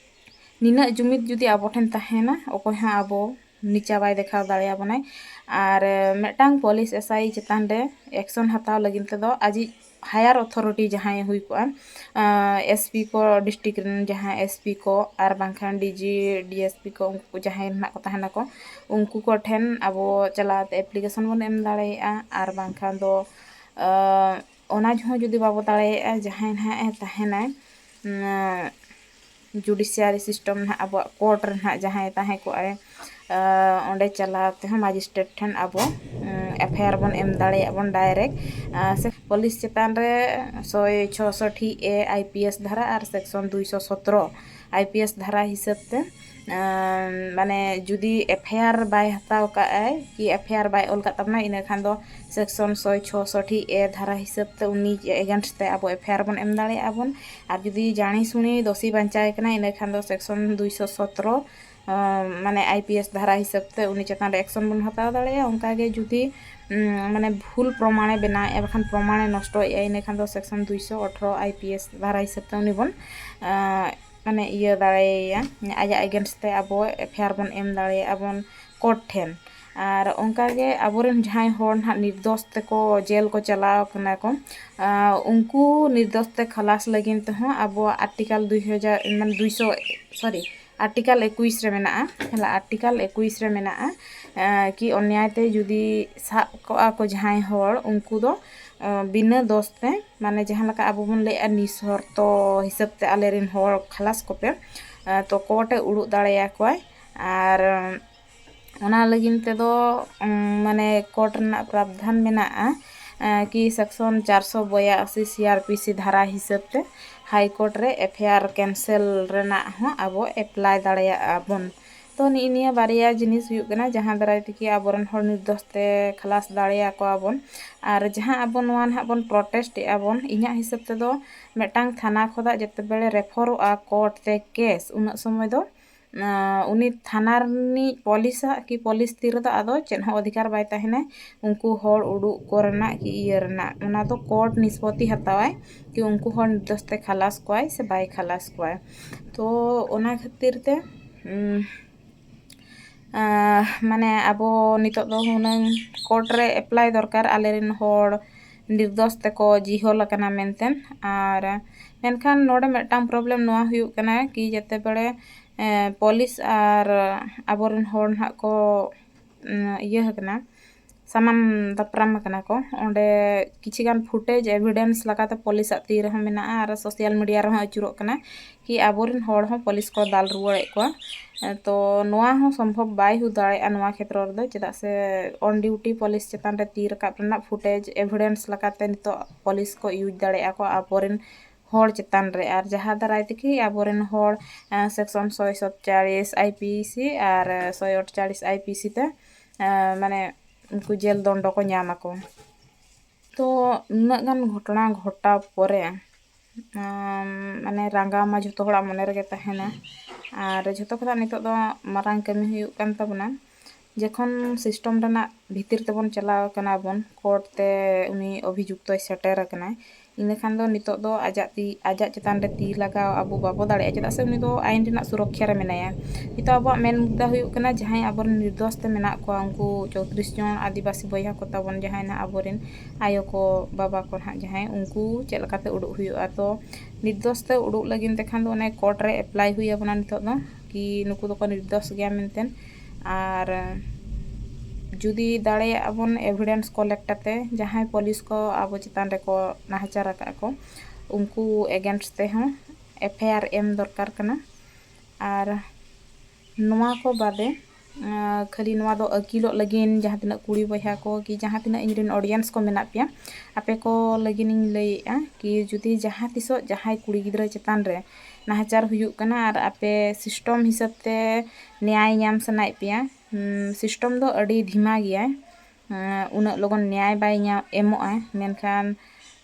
ᱱᱤᱱᱟᱹᱜ ᱡᱩᱢᱤᱫ ᱡᱩᱫᱤ ᱟᱵᱚ ᱴᱷᱮᱱ ᱛᱟᱦᱮᱱᱟ, ᱚᱠᱚᱭ ᱦᱚᱸ ᱟᱵᱚ ᱱᱤᱪᱟ ᱵᱟᱭ ᱫᱮᱠᱷᱟᱣ ᱫᱟᱲᱮᱭᱟᱵᱚᱱᱟᱭ᱾ ᱟᱨ ᱢᱤᱫᱴᱟᱝ ᱯᱩᱞᱤᱥ ᱮᱥ ᱟᱭ ᱪᱮᱛᱟᱱ ᱨᱮ ᱮᱠᱥᱚᱱ ᱦᱟᱛᱟᱣ ᱞᱟᱹᱜᱤᱫ ᱛᱮᱫᱚ ᱟᱡᱤᱡ ᱦᱟᱭᱟᱨ ᱚᱛᱷᱚᱨᱤᱴᱤ ᱡᱟᱦᱟᱸᱭ ᱦᱩᱭ ᱠᱚᱜᱼᱟ, ᱮᱥ ᱯᱤ ᱠᱚ, ᱰᱤᱥᱴᱨᱤᱠᱴ ᱨᱮᱱ ᱡᱟᱦᱟᱸᱭ ᱮᱥ ᱯᱤ ᱠᱚ ᱟᱨ ᱵᱟᱝᱠᱷᱟᱱ ᱰᱤ ᱡᱤ, ᱰᱤ ᱮᱥ ᱯᱤ ᱠᱚ, ᱩᱱᱠᱩ ᱠᱚ ᱡᱟᱦᱟᱸᱭ ᱱᱟᱦᱟᱜ ᱠᱚ ᱛᱟᱦᱮᱱᱟᱠᱚ, ᱩᱱᱠᱩ ᱠᱚᱴᱷᱮᱱ ᱟᱵᱚ ᱪᱟᱞᱟᱣ ᱠᱟᱛᱮ ᱮᱯᱞᱤᱠᱮᱥᱚᱱ ᱵᱚᱱ ᱮᱢ ᱫᱟᱲᱮᱭᱟᱜᱼᱟ᱾ ᱟᱨ ᱵᱟᱝᱠᱷᱟᱱ ᱫᱚ, ᱟᱸ, ᱚᱱᱟ ᱦᱚᱸ ᱡᱩᱫᱤ ᱵᱟᱵᱚ ᱫᱟᱲᱮᱭᱟᱜᱼᱟ, ᱡᱟᱦᱟᱸᱭ ᱱᱟᱦᱟᱜ ᱮ ᱛᱟᱦᱮᱱᱟᱭ, ᱩᱸ, ᱡᱩᱰᱤᱥᱤᱭᱟᱨᱤ ᱥᱤᱥᱴᱮᱢ ᱱᱟᱦᱟᱜ ᱟᱵᱚᱣᱟᱜ ᱠᱳᱨᱴ ᱨᱮ ᱱᱟᱦᱟᱜ ᱡᱟᱦᱟᱸᱭ ᱛᱟᱦᱮᱸ ᱠᱚᱜᱼᱟᱭ, ᱟᱸ, ᱚᱸᱰᱮ ᱪᱟᱞᱟᱣ ᱛᱮᱦᱚᱸ ᱢᱟᱡᱤᱥᱴᱨᱮᱴ ᱴᱷᱮᱱ ᱟᱵᱚ, ᱩᱸ, ᱮᱯᱷ ᱟᱭ ᱟᱨ ᱵᱚᱱ ᱮᱢ ᱫᱟᱲᱮᱭᱟᱜᱼᱟ ᱵᱚᱱ ᱰᱟᱭᱨᱮᱠᱴ᱾ ᱟᱸ, ᱥᱮ ᱯᱩᱞᱤᱥ ᱪᱮᱛᱟᱱ ᱨᱮ ᱥᱚᱭ ᱪᱷᱚᱥᱚᱴᱤ ᱮ ᱟᱭ ᱯᱤ ᱮᱥ ᱫᱷᱟᱨᱟ ᱟᱨ ᱥᱮᱠᱥᱚᱱ ᱫᱩᱭᱥᱚ ᱥᱚᱛᱨᱚ ᱟᱭ ᱯᱤ ᱮᱥ ᱫᱷᱟᱨᱟ ᱦᱤᱥᱟᱹᱵ ᱛᱮ, ᱟᱸ, ᱢᱟᱱᱮ ᱡᱩᱫᱤ ᱮᱯᱷ ᱟᱭ ᱟᱨ ᱵᱟᱭ ᱦᱟᱛᱟᱣ ᱠᱟᱜᱼᱟᱭ ᱠᱤ ᱮᱯᱷ ᱟᱭ ᱟᱨ ᱵᱟᱭ ᱚᱞ ᱠᱟᱜ ᱛᱟᱵᱚᱱᱟ, ᱤᱱᱟᱹ ᱠᱷᱟᱱ ᱫᱚ ᱥᱮᱠᱥᱚᱱ ᱥᱚᱭ ᱪᱷᱚᱥᱚᱴᱤ ᱮ ᱫᱷᱟᱨᱟ ᱦᱤᱥᱟᱹᱵ ᱛᱮ ᱩᱱᱤ ᱮᱜᱮᱱᱥᱴ ᱛᱮ ᱟᱵᱚ ᱮᱯᱷ ᱟᱭ ᱟᱨ ᱵᱚᱱ ᱮᱢ ᱫᱟᱲᱮᱭᱟᱜᱼᱟ ᱵᱚᱱ᱾ ᱟᱨ ᱡᱩᱫᱤ ᱡᱟᱹᱱᱤ ᱥᱩᱱᱤ ᱫᱳᱥᱤ ᱵᱟᱧᱪᱟᱣ ᱠᱟᱱᱟ, ᱤᱱᱟᱹ ᱠᱷᱟᱱ ᱫᱚ ᱥᱮᱠᱥᱚᱱ ᱫᱩᱭᱥᱚ ᱥᱚᱛᱨᱚ, ᱟᱸ, ᱢᱟᱱᱮ ᱟᱭ ᱯᱤ ᱮᱥ ᱫᱷᱟᱨᱟ ᱦᱤᱥᱟᱹᱵ ᱛᱮ ᱩᱱᱤ ᱪᱮᱛᱟᱱ ᱨᱮ ᱮᱠᱥᱚᱱ ᱵᱚᱱ ᱦᱟᱛᱟᱣ ᱫᱟᱲᱮᱭᱟᱜᱼᱟ᱾ ᱚᱱᱠᱟᱜᱮ ᱡᱩᱫᱤ, ᱩᱸ, ᱢᱟᱱᱮ ᱵᱷᱩᱞ ᱯᱨᱚᱢᱟᱬᱮ ᱵᱮᱱᱟᱣᱮᱫᱼᱟ, ᱵᱟᱠᱷᱟᱱ ᱯᱨᱚᱢᱟᱬᱮ ᱱᱚᱥᱴᱚᱭᱮᱫᱼᱟ, ᱤᱱᱟᱹ ᱠᱷᱟᱱ ᱫᱚ ᱥᱮᱠᱥᱚᱱ ᱫᱩᱭᱥᱚ ᱟᱴᱷᱨᱚ ᱟᱭ ᱯᱤ ᱮᱥ ᱫᱷᱟᱨᱟ ᱦᱤᱥᱟᱹᱵ ᱛᱮ ᱩᱱᱤ ᱵᱚᱱ, ᱟᱸ, ᱢᱟᱱᱮ ᱤᱭᱟᱹ ᱫᱟᱲᱮᱭᱟᱭᱟ, ᱟᱡᱟᱜ ᱮᱜᱮᱱᱥᱴ ᱛᱮ ᱟᱵᱚ ᱮᱯᱷ ᱟᱭ ᱟᱨ ᱵᱚᱱ ᱮᱢ ᱫᱟᱲᱮᱭᱟᱜᱼᱟ ᱵᱚᱱ ᱠᱳᱨᱴ ᱴᱷᱮᱱ᱾ ᱟᱨ ᱚᱱᱠᱟᱜᱮ ᱟᱵᱚᱨᱮᱱ ᱡᱟᱦᱟᱸᱭ ᱦᱚᱲ ᱱᱟᱦᱟᱜ ᱱᱤᱨᱫᱳᱥ ᱛᱮᱠᱚ ᱡᱮᱞ ᱠᱚ ᱪᱟᱞᱟᱣ ᱠᱟᱱᱟ ᱠᱚ, ᱟᱸ, ᱩᱱᱠᱩ ᱱᱤᱨᱫᱳᱥ ᱛᱮ ᱠᱷᱟᱞᱟᱥ ᱞᱟᱹᱜᱤᱫ ᱛᱮᱦᱚᱸ ᱟᱵᱚᱣᱟᱜ ᱟᱨᱴᱤᱠᱟᱞ ᱫᱩᱭ ᱦᱟᱡᱟᱨ, ᱢᱟᱱᱮ ᱫᱩᱭᱥᱚ, ᱥᱚᱨᱤ, ᱟᱨᱴᱤᱠᱟᱞ ᱮᱠᱩᱥ ᱨᱮ ᱢᱮᱱᱟᱜᱼᱟ᱾ ᱛᱟᱦᱞᱮ ᱟᱨᱴᱤᱠᱟᱞ ᱮᱠᱩᱥ ᱨᱮ ᱢᱮᱱᱟᱜᱼᱟ, ᱟᱸ, ᱠᱤ ᱚᱱᱭᱟᱭ ᱛᱮ ᱡᱩᱫᱤ ᱥᱟᱵ ᱠᱚᱜᱼᱟ ᱠᱚ ᱡᱟᱦᱟᱸᱭ ᱦᱚᱲ, ᱩᱱᱠᱩ ᱫᱚ, ᱟᱸ, ᱵᱤᱱᱟᱹ ᱫᱳᱥ ᱛᱮ, ᱢᱟᱱᱮ ᱡᱟᱦᱟᱸ ᱞᱮᱠᱟ ᱟᱵᱚ ᱵᱚᱱ ᱞᱟᱹᱭᱮᱫᱼᱟ, ᱱᱤᱥᱚᱨᱛᱚ ᱦᱤᱥᱟᱹᱵ ᱛᱮ ᱟᱞᱮᱨᱮᱱ ᱦᱚᱲ ᱠᱷᱟᱞᱟᱥ ᱠᱚᱯᱮ, ᱟᱸ, ᱛᱚ ᱠᱳᱨᱴ ᱮ ᱩᱰᱩᱠ ᱫᱟᱲᱮᱭᱟᱠᱚᱣᱟᱭ᱾ ᱟᱨ ᱚᱱᱟ ᱞᱟᱹᱜᱤᱫ ᱛᱮᱫᱚ, ᱩᱸ, ᱢᱟᱱᱮ ᱠᱳᱨᱴ ᱨᱮᱱᱟᱜ ᱯᱨᱟᱵᱽᱫᱷᱟᱱ ᱢᱮᱱᱟᱜᱼᱟ, ᱠᱤ ᱥᱮᱠᱥᱚᱱ ᱪᱟᱨᱥᱚ ᱵᱚᱭᱟᱥᱤ ᱥᱤ ᱟᱨ ᱯᱤ ᱥᱤ ᱫᱷᱟᱨᱟ ᱦᱤᱥᱟᱹᱵ ᱛᱮ ᱦᱟᱭ ᱠᱳᱨᱴ ᱨᱮ ᱮᱯᱷ ᱟᱭ ᱟᱨ ᱠᱮᱱᱥᱮᱞ ᱨᱮᱱᱟᱜ ᱦᱚᱸ ᱟᱵᱚ ᱮᱯᱞᱟᱭ ᱫᱟᱲᱮᱭᱟᱜᱼᱟ ᱵᱚᱱ᱾ ᱛᱚ ᱱᱤᱜᱼᱤ ᱱᱤᱭᱟᱹ ᱵᱟᱨᱭᱟ ᱡᱤᱱᱤᱥ ᱦᱩᱭᱩᱜ ᱠᱟᱱᱟ ᱡᱟᱦᱟᱸ ᱫᱟᱨᱟᱭ ᱛᱮᱜᱮ ᱟᱵᱚᱨᱮᱱ ᱦᱚᱲ ᱱᱤᱨᱫᱳᱥ ᱛᱮ ᱠᱷᱟᱞᱟᱥ ᱫᱟᱲᱮᱭᱟᱠᱚᱣᱟ ᱵᱚᱱ᱾ ᱟᱨ ᱡᱟᱦᱟᱸ ᱟᱵᱚ ᱱᱚᱣᱟ ᱱᱟᱦᱟᱜ ᱵᱚᱱ ᱯᱨᱚᱴᱮᱥᱴ ᱮᱫᱼᱟ ᱵᱚᱱ, ᱤᱧᱟᱹᱜ ᱦᱤᱥᱟᱹᱵ ᱛᱮᱫᱚ ᱢᱤᱫᱴᱟᱝ ᱛᱷᱟᱱᱟ ᱠᱷᱚᱱᱟᱜ ᱡᱮᱛᱮᱵᱮᱲᱮ ᱨᱮᱯᱷᱚᱨᱚᱜᱼᱟ ᱠᱳᱨᱴ ᱛᱮ ᱠᱮᱥ, ᱩᱱᱟᱹᱜ ᱥᱚᱢᱚᱭ ᱫᱚ ᱩᱱᱤ ᱛᱷᱟᱱᱟ ᱨᱤᱱᱤᱡ ᱯᱩᱞᱤᱥᱟᱜ ᱠᱤ ᱯᱩᱞᱤᱥ ᱛᱤ ᱨᱮᱫᱚ ᱟᱫᱚ ᱪᱮᱫ ᱦᱚᱸ ᱚᱫᱷᱤᱠᱟᱨ ᱵᱟᱭ ᱛᱟᱦᱮᱱᱟ ᱩᱱᱠᱩ ᱦᱚᱲ ᱩᱰᱩᱠ ᱠᱚᱨᱮᱱᱟᱜ ᱠᱤ ᱤᱭᱟᱹ ᱨᱮᱱᱟᱜ᱾ ᱚᱱᱟ ᱫᱚ ᱠᱳᱨᱴ ᱱᱤᱥᱯᱚᱛᱤ ᱦᱟᱛᱟᱣᱟᱭ ᱠᱤ ᱩᱱᱠᱩ ᱦᱚᱲ ᱱᱤᱨᱫᱳᱥ ᱛᱮ ᱠᱷᱟᱞᱟᱥ ᱠᱚᱣᱟᱭ ᱥᱮ ᱵᱟᱭ ᱠᱷᱟᱞᱟᱥ ᱠᱚᱣᱟᱭ᱾ ᱛᱚ ᱚᱱᱟ ᱠᱷᱟᱹᱛᱤᱨ ᱛᱮ ᱢᱟᱱᱮ ᱟᱵᱚ ᱱᱤᱛᱚᱜ ᱫᱚ ᱦᱩᱱᱟᱹᱝ ᱠᱳᱨᱴ ᱨᱮ ᱮᱯᱞᱟᱭ ᱫᱚᱨᱠᱟᱨ, ᱟᱞᱮᱨᱮᱱ ᱦᱚᱲ ᱱᱤᱨᱫᱳᱥ ᱛᱮᱠᱚ ᱡᱤᱦᱚᱞ ᱟᱠᱟᱱᱟ ᱢᱮᱱᱛᱮ᱾ ᱟᱨ ᱢᱮᱱᱠᱷᱟᱱ ᱱᱚᱰᱮ ᱢᱤᱫᱴᱟᱝ ᱯᱨᱚᱵᱞᱮᱢ ᱱᱚᱣᱟ ᱦᱩᱭᱩᱜ ᱠᱟᱱᱟ ᱠᱤ ᱡᱮᱛᱮ ᱵᱮᱲᱮ ᱯᱩᱞᱤᱥ ᱟᱨ ᱟᱵᱚᱨᱮᱱ ᱦᱚᱲ ᱱᱟᱦᱟᱜ ᱠᱚ ᱤᱭᱟᱹ ᱟᱠᱟᱱᱟ, ᱥᱟᱢᱟᱱ ᱫᱟᱯᱨᱟᱢ ᱟᱠᱟᱱᱟ ᱠᱚ, ᱚᱸᱰᱮ ᱠᱤᱪᱷᱤ ᱜᱟᱱ ᱯᱷᱩᱴᱮᱡᱽ ᱮᱵᱷᱤᱰᱮᱱᱥ ᱞᱮᱠᱟᱛᱮ ᱯᱩᱞᱤᱥᱟᱜ ᱛᱤ ᱨᱮᱦᱚᱸ ᱢᱮᱱᱟᱜᱼᱟ ᱟᱨ ᱥᱳᱥᱟᱞ ᱢᱤᱰᱤᱭᱟ ᱨᱮᱦᱚᱸ ᱟᱹᱪᱩᱨᱚᱜ ᱠᱟᱱᱟ ᱠᱤ ᱟᱵᱚᱨᱮᱱ ᱦᱚᱲ ᱦᱚᱸ ᱯᱩᱞᱤᱥ ᱠᱚ ᱫᱟᱞ ᱨᱩᱣᱟᱹᱲᱮᱫ ᱠᱚᱣᱟ᱾ ᱛᱚ ᱱᱚᱣᱟ ᱦᱚᱸ ᱥᱚᱢᱵᱷᱚᱵ ᱵᱟᱭ ᱦᱩᱭ ᱫᱟᱲᱮᱭᱟᱜᱼᱟ ᱱᱚᱣᱟ ᱠᱷᱮᱛᱨᱚ ᱨᱮᱫᱚ, ᱪᱮᱫᱟᱜ ᱥᱮ ᱚᱱ ᱰᱤᱭᱩᱴᱤ ᱯᱩᱞᱤᱥ ᱪᱮᱛᱟᱱ ᱨᱮ ᱛᱤ ᱨᱟᱠᱟᱵ ᱨᱮᱱᱟᱜ ᱯᱷᱩᱴᱮᱡᱽ ᱮᱵᱷᱤᱰᱮᱱᱥ ᱞᱮᱠᱟᱛᱮ ᱱᱤᱛᱚᱜ ᱯᱩᱞᱤᱥ ᱠᱚ ᱤᱭᱩᱡᱽ ᱫᱟᱲᱮᱭᱟᱜᱼᱟ ᱠᱚ ᱟᱵᱚᱨᱮᱱ ᱦᱚᱲ ᱪᱮᱛᱟᱱ ᱨᱮ᱾ ᱟᱨ ᱡᱟᱦᱟᱸ ᱫᱟᱨᱟᱭ ᱛᱮᱜᱮ ᱟᱵᱚᱨᱮᱱ ᱦᱚᱲ ᱥᱮᱠᱥᱚᱱ ᱥᱚᱭ ᱥᱟᱛᱪᱟᱲᱤᱥ ᱟᱭ ᱯᱤ ᱥᱤ ᱟᱨ ᱥᱚᱭ ᱟᱴᱪᱟᱲᱤᱥ ᱟᱭ ᱯᱤ ᱥᱤ ᱛᱮ ᱢᱟᱱᱮ ᱩᱱᱠᱩ ᱡᱮᱞ ᱫᱚᱱᱰᱚ ᱠᱚ ᱧᱟᱢ ᱟᱠᱚ᱾ ᱛᱚ ᱱᱩᱱᱟᱹᱜ ᱜᱟᱱ ᱜᱷᱚᱴᱚᱱᱟ ᱜᱷᱚᱴᱟᱣ ᱯᱚᱨᱮ ᱢᱟᱱᱮ ᱨᱟᱸᱜᱟᱣ ᱢᱟ ᱡᱷᱚᱛᱚ ᱦᱚᱲᱟᱜ ᱢᱚᱱᱮ ᱨᱮᱜᱮ ᱛᱟᱦᱮᱱᱟ᱾ ᱟᱨ ᱡᱷᱚᱛᱚ ᱠᱷᱚᱱᱟᱜ ᱱᱤᱛᱚᱜ ᱫᱚ ᱢᱟᱨᱟᱝ ᱠᱟᱹᱢᱤ ᱦᱩᱭᱩᱜ ᱠᱟᱱ ᱛᱟᱵᱚᱱᱟ, ᱡᱚᱠᱷᱚᱱ ᱥᱤᱥᱴᱚᱢ ᱨᱮᱱᱟᱜ ᱵᱷᱤᱛᱤᱨ ᱛᱮᱵᱚᱱ ᱪᱟᱞᱟᱣ ᱟᱠᱟᱱᱟ ᱵᱚᱱ, ᱠᱳᱨᱴ ᱛᱮ ᱩᱱᱤ ᱚᱵᱷᱤᱡᱩᱠᱛᱚᱭ ᱥᱮᱴᱮᱨ ᱟᱠᱟᱱᱟᱭ, ᱤᱱᱟᱹᱠᱷᱟᱱ ᱫᱚ ᱱᱤᱛᱚᱜ ᱫᱚ ᱟᱡᱟᱜ ᱛᱤ, ᱟᱡᱟᱜ ᱪᱮᱛᱟᱱ ᱨᱮ ᱛᱤ ᱞᱟᱜᱟᱣ ᱟᱵᱚ ᱵᱟᱵᱚ ᱫᱟᱲᱮᱭᱟᱜᱼᱟ, ᱪᱮᱫᱟᱜ ᱥᱮ ᱩᱱᱤ ᱫᱚ ᱟᱭᱤᱱ ᱨᱮᱱᱟᱜ ᱥᱩᱨᱚᱠᱠᱷᱟ ᱨᱮ ᱢᱮᱱᱟᱭᱟ᱾ ᱱᱤᱛᱚᱜ ᱟᱵᱚᱣᱟᱜ ᱢᱮᱱ ᱢᱩᱫᱽᱫᱟ ᱦᱩᱭᱩᱜ ᱠᱟᱱᱟ ᱡᱟᱦᱟᱸᱭ ᱟᱵᱚᱨᱮᱱ ᱱᱤᱨᱫᱳᱥ ᱛᱮ ᱢᱮᱱᱟᱜ ᱠᱚᱣᱟ, ᱩᱱᱠᱩ ᱪᱳᱭᱛᱨᱤᱥ ᱡᱚᱱ ᱟᱹᱫᱤᱵᱟᱹᱥᱤ ᱵᱚᱭᱦᱟ ᱠᱚ ᱛᱟᱵᱚᱱ, ᱡᱟᱦᱟᱸᱭ ᱱᱟᱦᱟᱜ ᱟᱵᱚᱨᱮᱱ ᱟᱭᱳ ᱠᱚ, ᱵᱟᱵᱟ ᱠᱚ ᱱᱟᱦᱟᱜ ᱡᱟᱦᱟᱸᱭ, ᱩᱱᱠᱩ ᱪᱮᱫ ᱞᱮᱠᱟᱛᱮ ᱩᱰᱩᱠ ᱦᱩᱭᱩᱜᱼᱟ᱾ ᱛᱚ ᱱᱤᱨᱫᱳᱥ ᱛᱮ ᱩᱰᱩᱠ ᱞᱟᱹᱜᱤᱫ ᱛᱮᱠᱷᱟᱱ ᱫᱚ ᱚᱱᱮ ᱠᱳᱨᱴ ᱨᱮ ᱮᱯᱞᱟᱭ ᱦᱩᱭ ᱟᱵᱚᱱᱟ ᱱᱤᱛᱚᱜ ᱫᱚ, ᱠᱤ ᱱᱩᱠᱩ ᱫᱚᱠᱚ ᱱᱤᱨᱫᱳᱥ ᱜᱮᱭᱟ ᱢᱮᱱᱛᱮ᱾ ᱟᱨ ᱡᱩᱫᱤ ᱫᱟᱲᱮᱭᱟᱜᱼᱟ ᱵᱚᱱ ᱮᱵᱷᱤᱰᱮᱱᱥ ᱠᱚᱞᱮᱠᱴ ᱠᱟᱛᱮ ᱡᱟᱦᱟᱸᱭ ᱯᱩᱞᱤᱥ ᱠᱚ ᱟᱵᱚ ᱪᱮᱛᱟᱱ ᱨᱮᱠᱚ ᱱᱟᱦᱟᱪᱟᱨ ᱟᱠᱟᱫ ᱠᱚ, ᱩᱱᱠᱩ ᱮᱜᱮᱱᱥᱴ ᱛᱮᱦᱚᱸ ᱮᱯᱷ ᱟᱭ ᱟᱨ ᱮᱢ ᱫᱚᱨᱠᱟᱨ ᱠᱟᱱᱟ᱾ ᱟᱨ ᱱᱚᱣᱟ ᱠᱚ ᱵᱟᱫᱮ ᱟᱸ, ᱠᱷᱟᱹᱞᱤ ᱱᱚᱣᱟ ᱫᱚ ᱟᱹᱠᱤᱞᱚᱜ ᱞᱟᱹᱜᱤᱫ ᱡᱟᱦᱟᱸ ᱛᱤᱱᱟᱹᱜ ᱠᱩᱲᱤ ᱵᱚᱭᱦᱟ ᱠᱚ ᱠᱤ ᱡᱟᱦᱟᱸ ᱛᱤᱱᱟᱹᱜ ᱤᱧ ᱨᱮᱱ audience ᱠᱚ ᱢᱮᱱᱟᱜ ᱯᱮᱭᱟ, ᱟᱯᱮ ᱠᱚ ᱞᱟᱹᱜᱤᱫ ᱤᱧ ᱞᱟᱹᱭᱮᱫᱼᱟ ᱠᱤ ᱡᱩᱫᱤ ᱡᱟᱦᱟᱸ ᱛᱤᱥᱚᱜ ᱡᱟᱦᱟᱸᱭ ᱠᱩᱲᱤ ᱜᱤᱫᱽᱨᱟᱹ ᱪᱮᱛᱟᱱ ᱨᱮ ᱱᱟᱦᱟᱪᱟᱨ ᱦᱩᱭᱩᱜ ᱠᱟᱱᱟ ᱟᱨ ᱟᱯᱮ system ᱦᱤᱥᱟᱹᱵ ᱛᱮ ᱱᱮᱭᱟᱭ ᱧᱟᱢ ᱥᱟᱱᱟᱭᱮᱫ ᱯᱮᱭᱟ, ᱦᱩᱸ, system ᱫᱚ ᱟᱹᱰᱤ ᱫᱷᱤᱢᱟ ᱜᱮᱭᱟᱭ᱾ ᱮᱸ, ᱩᱱᱟᱹᱜ ᱞᱚᱜᱚᱱ ᱱᱮᱭᱟᱭ ᱵᱟᱭ ᱧᱟᱢ, ᱮᱢᱚᱜᱼᱟ, ᱢᱮᱱᱠᱷᱟᱱ,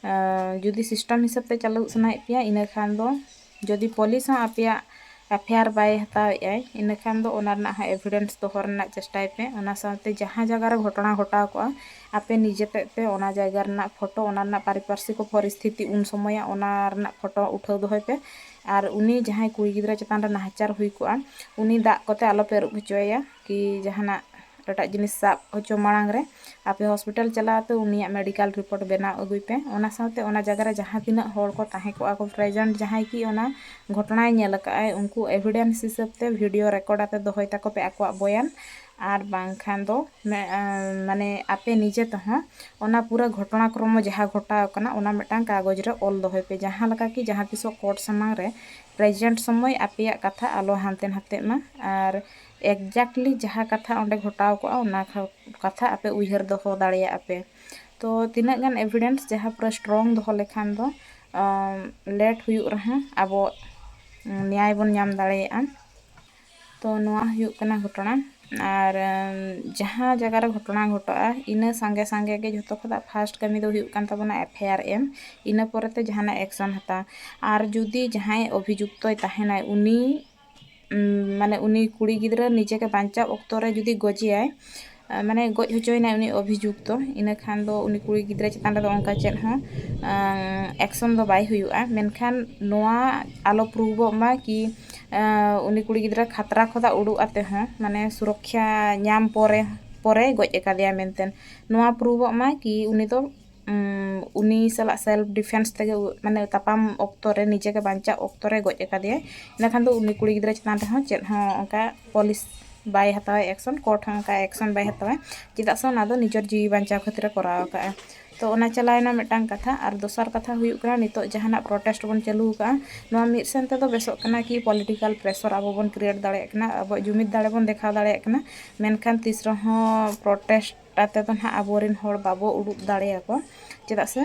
ᱮᱸ, ᱡᱩᱫᱤ system ᱦᱤᱥᱟᱹᱵ ᱛᱮ ᱪᱟᱹᱞᱩ ᱥᱟᱱᱟᱭᱮᱫ ᱯᱮᱭᱟ, ᱤᱱᱟᱹ ᱠᱷᱟᱱ ᱫᱚ ᱡᱩᱫᱤ ᱯᱩᱞᱤᱥ ᱦᱚᱸ ᱟᱯᱮᱭᱟᱜ FIR ᱵᱟᱭ ᱦᱟᱛᱟᱣᱮᱫᱼᱟᱭ, ᱤᱱᱟᱹ ᱠᱷᱟᱱ ᱫᱚ ᱚᱱᱟ ᱨᱮᱱᱟᱜ ᱦᱚᱸ evidence ᱫᱚᱦᱚ ᱨᱮᱱᱟᱜ ᱪᱮᱥᱴᱟᱭ ᱯᱮ᱾ ᱚᱱᱟ ᱥᱟᱶᱛᱮ ᱡᱟᱦᱟᱸ ᱡᱟᱭᱜᱟ ᱨᱮ ᱜᱷᱚᱴᱚᱱᱟ ᱜᱷᱚᱴᱟᱣ ᱠᱚᱜᱼᱟ, ᱟᱯᱮ ᱱᱤᱡᱮ ᱛᱮᱫ ᱯᱮ ᱚᱱᱟ ᱡᱟᱭᱜᱟ ᱨᱮᱱᱟᱜ ᱯᱷᱳᱴᱳ, ᱚᱱᱟ ᱨᱮᱱᱟᱜ ᱯᱟᱨᱤᱯᱟᱨᱥᱤᱠ ᱯᱚᱨᱤᱥᱛᱷᱤᱛᱤ ᱩᱱ ᱥᱚᱢᱚᱭᱟᱜ ᱚᱱᱟ ᱨᱮᱱᱟᱜ ᱯᱷᱳᱴᱳ ᱩᱴᱷᱟᱹᱣ ᱫᱚᱦᱚᱭ ᱯᱮ᱾ ᱟᱨ ᱩᱱᱤ ᱡᱟᱦᱟᱸᱭ ᱠᱩᱲᱤ ᱜᱤᱫᱽᱨᱟᱹ ᱪᱮᱛᱟᱱ ᱨᱮ ᱱᱟᱦᱟᱪᱟᱨ ᱦᱩᱭ ᱠᱚᱜᱼᱟ, ᱩᱱᱤ ᱫᱟᱜ ᱠᱚᱛᱮ ᱟᱞᱚ ᱯᱮ ᱟᱹᱨᱩᱵ ᱦᱚᱪᱚᱭᱮᱭᱟ ᱠᱤ ᱡᱟᱦᱟᱱᱟᱜ ᱮᱴᱟᱜ ᱡᱤᱱᱤᱥ ᱥᱟᱵ ᱦᱚᱪᱚ ᱢᱟᱲᱟᱝ ᱨᱮ ᱟᱯᱮ ᱦᱚᱥᱯᱤᱴᱟᱞ ᱪᱟᱞᱟᱣ ᱛᱮ ᱩᱱᱤᱭᱟᱜ ᱢᱮᱰᱤᱠᱮᱞ ᱨᱤᱯᱳᱨᱴ ᱵᱮᱱᱟᱣ ᱟᱹᱜᱩᱭ ᱯᱮ᱾ ᱚᱱᱟ ᱥᱟᱶᱛᱮ ᱚᱱᱟ ᱡᱟᱭᱜᱟ ᱨᱮ ᱡᱟᱦᱟᱸ ᱛᱤᱱᱟᱹᱜ ᱦᱚᱲ ᱠᱚ ᱛᱟᱦᱮᱸ ᱠᱚᱜᱼᱟ ᱠᱚ ᱯᱨᱮᱡᱮᱱᱴ, ᱡᱟᱦᱟᱸᱭ ᱠᱤ ᱚᱱᱟ ᱜᱷᱚᱴᱚᱱᱟᱭ ᱧᱮᱞ ᱟᱠᱟᱫᱼᱟᱭ, ᱩᱱᱠᱩ ᱮᱵᱷᱤᱰᱮᱱᱥ ᱦᱤᱥᱟᱹᱵ ᱛᱮ ᱵᱷᱤᱰᱤᱭᱳ ᱨᱮᱠᱚᱨᱰ ᱟᱛᱮ ᱫᱚᱦᱚᱭ ᱛᱟᱠᱚ ᱯᱮ ᱟᱠᱚᱣᱟᱜ ᱵᱚᱭᱟᱱ᱾ ᱟᱨ ᱵᱟᱝᱠᱷᱟᱱ ᱫᱚ ᱢᱮ-, ᱟᱸ, ᱢᱟᱱᱮ ᱟᱯᱮ ᱱᱤᱡᱮ ᱛᱮᱦᱚᱸ ᱚᱱᱟ ᱯᱩᱨᱟᱹ ᱜᱷᱚᱴᱚᱱᱟ ᱠᱨᱚᱢᱚ ᱡᱟᱦᱟᱸ ᱜᱷᱚᱴᱟᱣ ᱟᱠᱟᱱᱟ ᱚᱱᱟ ᱢᱤᱫᱴᱟᱝ ᱠᱟᱜᱚᱡᱽ ᱨᱮ ᱚᱞ ᱫᱚᱦᱚᱭ ᱯᱮ, ᱡᱟᱦᱟᱸ ᱞᱮᱠᱟ ᱠᱤ ᱡᱟᱦᱟᱸ ᱛᱤᱥᱚᱜ ᱠᱳᱨᱴ ᱥᱟᱢᱟᱝ ᱨᱮ ᱯᱨᱮᱡᱮᱱᱴ ᱥᱚᱢᱚᱭ ᱟᱯᱮᱭᱟᱜ ᱠᱟᱛᱷᱟ ᱟᱞᱚ ᱦᱟᱱᱛᱮ ᱱᱟᱛᱮᱜ ᱢᱟ᱾ ᱟᱨ exactly ᱡᱟᱦᱟᱸ ᱠᱟᱛᱷᱟ ᱚᱸᱰᱮ ᱜᱷᱚᱴᱟᱣ ᱠᱚᱜᱼᱟ ᱚᱱᱟ ᱠᱷᱟ-, ᱠᱟᱛᱷᱟ ᱟᱯᱮ ᱩᱭᱦᱟᱹᱨ ᱫᱚᱦᱚ ᱫᱟᱲᱮᱭᱟᱜᱼᱟ ᱯᱮ᱾ ᱛᱚ ᱛᱤᱱᱟᱹᱜ ᱜᱟᱱ ᱮᱵᱷᱤᱰᱮᱱᱥ ᱡᱟᱦᱟᱸ ᱯᱩᱨᱟᱹ ᱥᱴᱨᱚᱝ ᱫᱚᱦᱚ ᱞᱮᱠᱷᱟᱱ ᱫᱚ ᱞᱮᱴ ᱦᱩᱭᱩᱜ ᱨᱮᱦᱚᱸ ᱟᱵᱚ ᱱᱮᱭᱟᱭ ᱵᱚᱱ ᱧᱟᱢ ᱫᱟᱲᱮᱭᱟᱜᱼᱟ᱾ ᱛᱚ ᱱᱚᱣᱟ ᱦᱩᱭᱩᱜ ᱠᱟᱱᱟ ᱜᱷᱚᱴᱚᱱᱟ᱾ ᱟᱨ ᱡᱟᱦᱟᱸ ᱡᱟᱭᱜᱟ ᱨᱮ ᱜᱷᱚᱴᱚᱱᱟ ᱜᱷᱚᱴᱟᱜᱼᱟ, ᱤᱱᱟᱹ ᱥᱟᱸᱜᱮ ᱥᱟᱸᱜᱮ ᱜᱮ ᱡᱷᱚᱛᱚ ᱠᱷᱚᱱᱟᱜ ᱯᱷᱟᱥᱴ ᱠᱟᱹᱢᱤ ᱫᱚ ᱦᱩᱭᱩᱜ ᱠᱟᱱ ᱛᱟᱵᱚᱱᱟ FIR ᱮᱢ, ᱤᱱᱟᱹ ᱯᱚᱨᱮ ᱛᱮ ᱡᱟᱦᱟᱱᱟᱜ ᱮᱠᱥᱚᱱ ᱦᱟᱛᱟᱣ᱾ ᱟᱨ ᱡᱩᱫᱤ ᱡᱟᱦᱟᱸᱭ ᱚᱵᱷᱤᱡᱩᱠᱛᱚᱭ ᱛᱟᱦᱮᱱᱟᱭ, ᱩᱱᱤ, ᱩᱢ, ᱢᱟᱱᱮ ᱩᱱᱤ ᱠᱩᱲᱤ ᱜᱤᱫᱽᱨᱟᱹ ᱱᱤᱡᱮ ᱜᱮ ᱵᱟᱧᱪᱟᱣ ᱚᱠᱛᱚ ᱨᱮ ᱡᱩᱫᱤ ᱜᱚᱡᱮᱭᱟᱭ, ᱢᱟᱱᱮ ᱜᱚᱡ ᱦᱚᱪᱚᱭᱮᱱᱟᱭ ᱩᱱᱤ ᱚᱵᱷᱤᱡᱩᱠᱛᱚ, ᱤᱱᱟᱹ ᱠᱷᱟᱱ ᱫᱚ ᱩᱱᱤ ᱠᱩᱲᱤ ᱜᱤᱫᱽᱨᱟᱹ ᱪᱮᱛᱟᱱ ᱨᱮᱫᱚ ᱚᱱᱠᱟ ᱪᱮᱫ ᱦᱚᱸ, ᱟᱸ, ᱮᱠᱥᱚᱱ ᱫᱚ ᱵᱟᱭ ᱦᱩᱭᱩᱜᱼᱟ᱾ ᱢᱮᱱᱠᱷᱟᱱ ᱱᱚᱣᱟ ᱟᱞᱚ ᱯᱨᱩᱵᱷᱚᱜ ᱢᱟ ᱠᱤ, ᱟᱸ, ᱩᱱᱤ ᱠᱩᱲᱤ ᱜᱤᱫᱽᱨᱟᱹ ᱠᱷᱟᱛᱨᱟ ᱠᱷᱚᱱᱟᱜ ᱩᱰᱩᱠ ᱟᱛᱮ ᱦᱚᱸ, ᱢᱟᱱᱮ ᱥᱩᱨᱚᱠᱠᱷᱟ ᱧᱟᱢ ᱯᱚᱨᱮ, ᱯᱚᱨᱮ ᱜᱚᱡ ᱟᱠᱟᱫᱮᱭᱟ ᱢᱮᱱᱛᱮ᱾ ᱱᱚᱣᱟ ᱯᱨᱩᱵᱷᱚᱜ ᱢᱟ ᱠᱤ ᱩᱱᱤ ᱫᱚ, ᱩᱸ, ᱩᱱᱤ ᱥᱟᱞᱟᱜ ᱥᱮᱞᱯ ᱰᱤᱯᱷᱮᱱᱥ ᱛᱮᱜᱮ ᱩ-, ᱢᱟᱱᱮ ᱛᱟᱯᱟᱢ ᱚᱠᱛᱚ ᱨᱮ, ᱱᱤᱡᱮ ᱜᱮ ᱵᱟᱧᱪᱟᱣ ᱚᱠᱛᱚ ᱨᱮ ᱜᱚᱡ ᱟᱠᱟᱫᱮᱭᱟ᱾ ᱤᱱᱟᱹᱠᱷᱟᱱ ᱫᱚ ᱩᱱᱤ ᱠᱩᱲᱤ ᱜᱤᱫᱽᱨᱟᱹ ᱪᱮᱛᱟᱱ ᱨᱮᱦᱚᱸ ᱪᱮᱫ ᱦᱚᱸ ᱚᱱᱠᱟ ᱯᱩᱞᱤᱥ ᱵᱟᱭ ᱦᱟᱛᱟᱣᱟ ᱮᱠᱥᱚᱱ, ᱠᱳᱨᱴ ᱦᱚᱸ ᱚᱱᱠᱟ ᱮᱠᱥᱚᱱ ᱵᱟᱭ ᱦᱟᱛᱟᱣᱟ, ᱪᱮᱫᱟᱜ ᱥᱮ ᱚᱱᱟ ᱫᱚ ᱱᱤᱡᱮᱨ ᱡᱤᱣᱤ ᱵᱟᱧᱪᱟᱣ ᱠᱷᱟᱹᱛᱤᱨ ᱮ ᱠᱚᱨᱟᱣ ᱟᱠᱟᱫᱼᱟ᱾ ᱛᱚ ᱚᱱᱟ ᱪᱟᱞᱟᱣᱮᱱᱟ ᱢᱤᱫᱴᱟᱝ ᱠᱟᱛᱷᱟ᱾ ᱟᱨ ᱫᱚᱥᱟᱨ ᱠᱟᱛᱷᱟ ᱦᱩᱭᱩᱜ ᱠᱟᱱᱟ, ᱱᱤᱛᱚᱜ ᱡᱟᱦᱟᱱᱟᱜ protest ᱵᱚᱱ ᱪᱟᱹᱞᱩ ᱟᱠᱟᱫᱼᱟ, ᱱᱚᱣᱟ ᱢᱤᱫ ᱥᱮᱱ ᱛᱮᱫᱚ ᱵᱮᱥᱚᱜ ᱠᱟᱱᱟ ᱠᱤ political pressure ᱟᱵᱚ ᱵᱚᱱ create ᱫᱟᱲᱮᱭᱟᱜ ᱠᱟᱱᱟ, ᱟᱵᱚᱣᱟᱜ ᱡᱩᱢᱤᱫ ᱫᱟᱲᱮ ᱵᱚᱱ ᱫᱮᱠᱷᱟᱣ ᱫᱟᱲᱮᱭᱟᱜ ᱠᱟᱱᱟ᱾ ᱢᱮᱱᱠᱷᱟᱱ ᱛᱤᱥ ᱨᱮᱦᱚᱸ protest ᱟᱛᱮ ᱫᱚ ᱱᱟᱦᱟᱜ ᱟᱵᱚᱨᱮᱱ ᱦᱚᱲ ᱵᱟᱵᱚ ᱩᱰᱩᱠ ᱫᱟᱲᱮᱭᱟᱠᱚᱣᱟ, ᱪᱮᱫᱟᱜ ᱥᱮ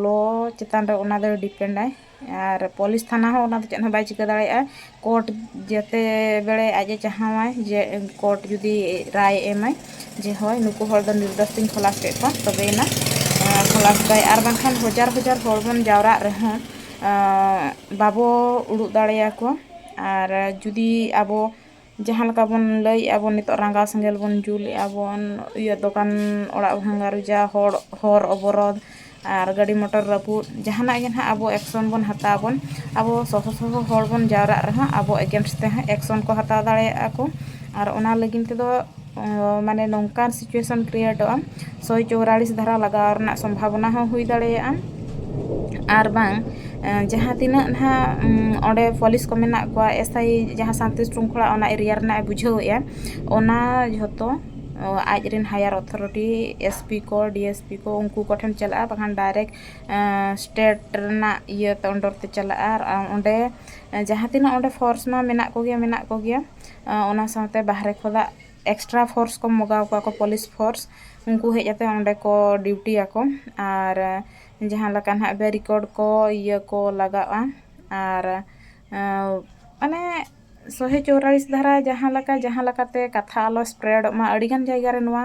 law ᱪᱮᱛᱟᱱ ᱨᱮ ᱚᱱᱟ ᱫᱚ depend ᱟᱭ᱾ ᱟᱨ ᱯᱩᱞᱤᱥ ᱛᱷᱟᱱᱟ ᱦᱚᱸ ᱚᱱᱟ ᱫᱚ ᱪᱮᱫ ᱦᱚᱸ ᱵᱟᱭ ᱪᱤᱠᱟᱹ ᱫᱟᱲᱮᱭᱟᱜᱼᱟ᱾ ᱠᱳᱨᱴ ᱡᱮᱛᱮ ᱵᱮᱲᱮ ᱟᱡ ᱮ ᱪᱟᱦᱟᱣᱟᱭ ᱡᱮ ᱠᱳᱨᱴ ᱡᱩᱫᱤ ᱨᱟᱭ ᱮ ᱮᱢᱟᱭ ᱡᱮ ᱦᱳᱭ, ᱱᱩᱠᱩ ᱦᱚᱲ ᱫᱚ ᱱᱤᱨᱫᱳᱥ ᱛᱤᱧ ᱠᱷᱚᱞᱟᱥ ᱠᱮᱫ ᱠᱚᱣᱟ, ᱛᱚᱵᱮᱭᱮᱱᱟ ᱠᱷᱚᱞᱟᱥ ᱫᱟᱭ᱾ ᱟᱨ ᱵᱟᱝᱠᱷᱟᱱ ᱦᱟᱡᱟᱨ ᱦᱟᱡᱟᱨ ᱦᱚᱲ ᱵᱚᱱ ᱡᱟᱣᱨᱟᱜ ᱨᱮᱦᱚᱸ ᱵᱟᱵᱚ ᱩᱰᱩᱠ ᱫᱟᱲᱮᱭᱟᱠᱚᱣᱟ᱾ ᱟᱨ ᱡᱩᱫᱤ ᱟᱵᱚ ᱡᱟᱦᱟᱸ ᱞᱮᱠᱟ ᱵᱚᱱ ᱞᱟᱹᱭᱮᱫᱼᱟ ᱵᱚᱱ, ᱱᱤᱛᱚᱜ ᱨᱟᱸᱜᱟᱣ ᱥᱮᱸᱜᱮᱞ ᱵᱚᱱ ᱡᱩᱞᱮᱫᱼᱟ ᱵᱚᱱ, ᱤᱭᱟᱹ ᱫᱚᱠᱟᱱ ᱚᱲᱟᱜ ᱵᱷᱟᱝᱜᱟᱨᱩᱡᱟ, ᱦᱚᱲ ᱦᱚᱨ ᱚᱵᱚᱨᱳᱫᱷ ᱟᱨ ᱜᱟᱹᱰᱤ ᱢᱚᱴᱚᱨ ᱨᱟᱹᱯᱩᱫ, ᱡᱟᱦᱟᱱᱟᱜ ᱜᱮ ᱱᱟᱦᱟᱜ ᱟᱵᱚ action ᱵᱚᱱ ᱦᱟᱛᱟᱣ ᱟᱵᱚᱱ, ᱟᱵᱚ ᱥᱚᱦᱚ ᱥᱚᱦᱚ ᱦᱚᱲ ᱵᱚᱱ ᱡᱟᱣᱨᱟᱜ ᱨᱮᱦᱚᱸ ᱟᱵᱚ against ᱛᱮᱦᱚᱸ action ᱠᱚ ᱦᱟᱛᱟᱣ ᱫᱟᱲᱮᱭᱟᱜᱼᱟ ᱠᱚ᱾ ᱟᱨ ᱚᱱᱟ ᱞᱟᱹᱜᱤᱫ ᱛᱮᱫᱚ ᱚ, ᱢᱟᱱᱮ ᱱᱚᱝᱠᱟᱱ situation createᱚᱜᱼᱟ, ᱥᱚᱭ ᱪᱚᱣᱨᱟᱞᱤᱥ ᱫᱷᱟᱨᱟ ᱞᱟᱜᱟᱣ ᱨᱮᱱᱟᱜ ᱥᱚᱢᱵᱷᱟᱵᱚᱱᱟ ᱦᱚᱸ ᱦᱩᱭ ᱫᱟᱲᱮᱭᱟᱜᱼᱟ᱾ ᱟᱨ ᱵᱟᱝ ᱡᱟᱦᱟᱸ ᱛᱤᱱᱟᱹᱜ ᱱᱟᱦᱟᱜ ᱚᱸᱰᱮ ᱯᱩᱞᱤᱥ ᱠᱚ ᱢᱮᱱᱟᱜ ᱠᱚᱣᱟ, SI ᱡᱟᱦᱟᱸ ᱥᱟᱱᱛᱤ ᱥᱨᱩᱝᱠᱷᱚᱞᱟ ᱚᱱᱟ area ᱨᱮᱱᱟᱜ ᱮ ᱵᱩᱡᱷᱟᱹᱣᱮᱫᱼᱟ, ᱚᱱᱟ ᱡᱷᱚᱛᱚ ᱟᱡ ᱨᱮᱱ higher authority SP ᱠᱚ, DSP ᱠᱚ, ᱩᱱᱠᱩ ᱠᱚᱴᱷᱮᱱ ᱪᱟᱞᱟᱜᱼᱟ, ᱵᱟᱠᱷᱟᱱ direct state ᱨᱮᱱᱟᱜ ᱤᱭᱟᱹ ᱛᱮ under ᱛᱮ ᱪᱟᱞᱟᱜᱼᱟ᱾ ᱟᱨ ᱚᱸᱰᱮ ᱡᱟᱦᱟᱸ ᱛᱤᱱᱟᱹᱜ ᱚᱸᱰᱮ force ᱢᱟ ᱢᱮᱱᱟᱜ ᱠᱚᱜᱮᱭᱟ, ᱢᱮᱱᱟᱜ ᱠᱚᱜᱮᱭᱟ᱾ ᱚᱱᱟ ᱥᱟᱶᱛᱮ ᱵᱟᱦᱨᱮ ᱠᱷᱚᱱᱟᱜ extra force ᱠᱚ ᱢᱚᱜᱟᱣ ᱠᱚᱣᱟ ᱠᱚ, ᱯᱩᱞᱤᱥ force, ᱩᱱᱠᱩ ᱦᱮᱡ ᱠᱟᱛᱮ ᱚᱸᱰᱮ ᱠᱚ duty ᱟᱠᱚ᱾ ᱟᱨ ᱡᱟᱦᱟᱸ ᱞᱮᱠᱟ ᱱᱟᱦᱟᱜ barricade ᱠᱚ, ᱤᱭᱟᱹ ᱠᱚ ᱞᱟᱜᱟᱜᱼᱟ᱾ ᱟᱨ ᱢᱟᱱᱮ ᱥᱚᱭ ᱪᱚᱣᱨᱟᱞᱤᱥ ᱫᱷᱟᱨᱟ ᱡᱟᱦᱟᱸ ᱞᱮᱠᱟ ᱡᱟᱦᱟᱸ ᱞᱮᱠᱟᱛᱮ ᱠᱟᱛᱷᱟ ᱟᱞᱚ spreadᱚᱜ ᱢᱟ᱾ ᱟᱹᱰᱤᱜᱟᱱ ᱡᱟᱭᱜᱟ ᱨᱮ ᱱᱚᱣᱟ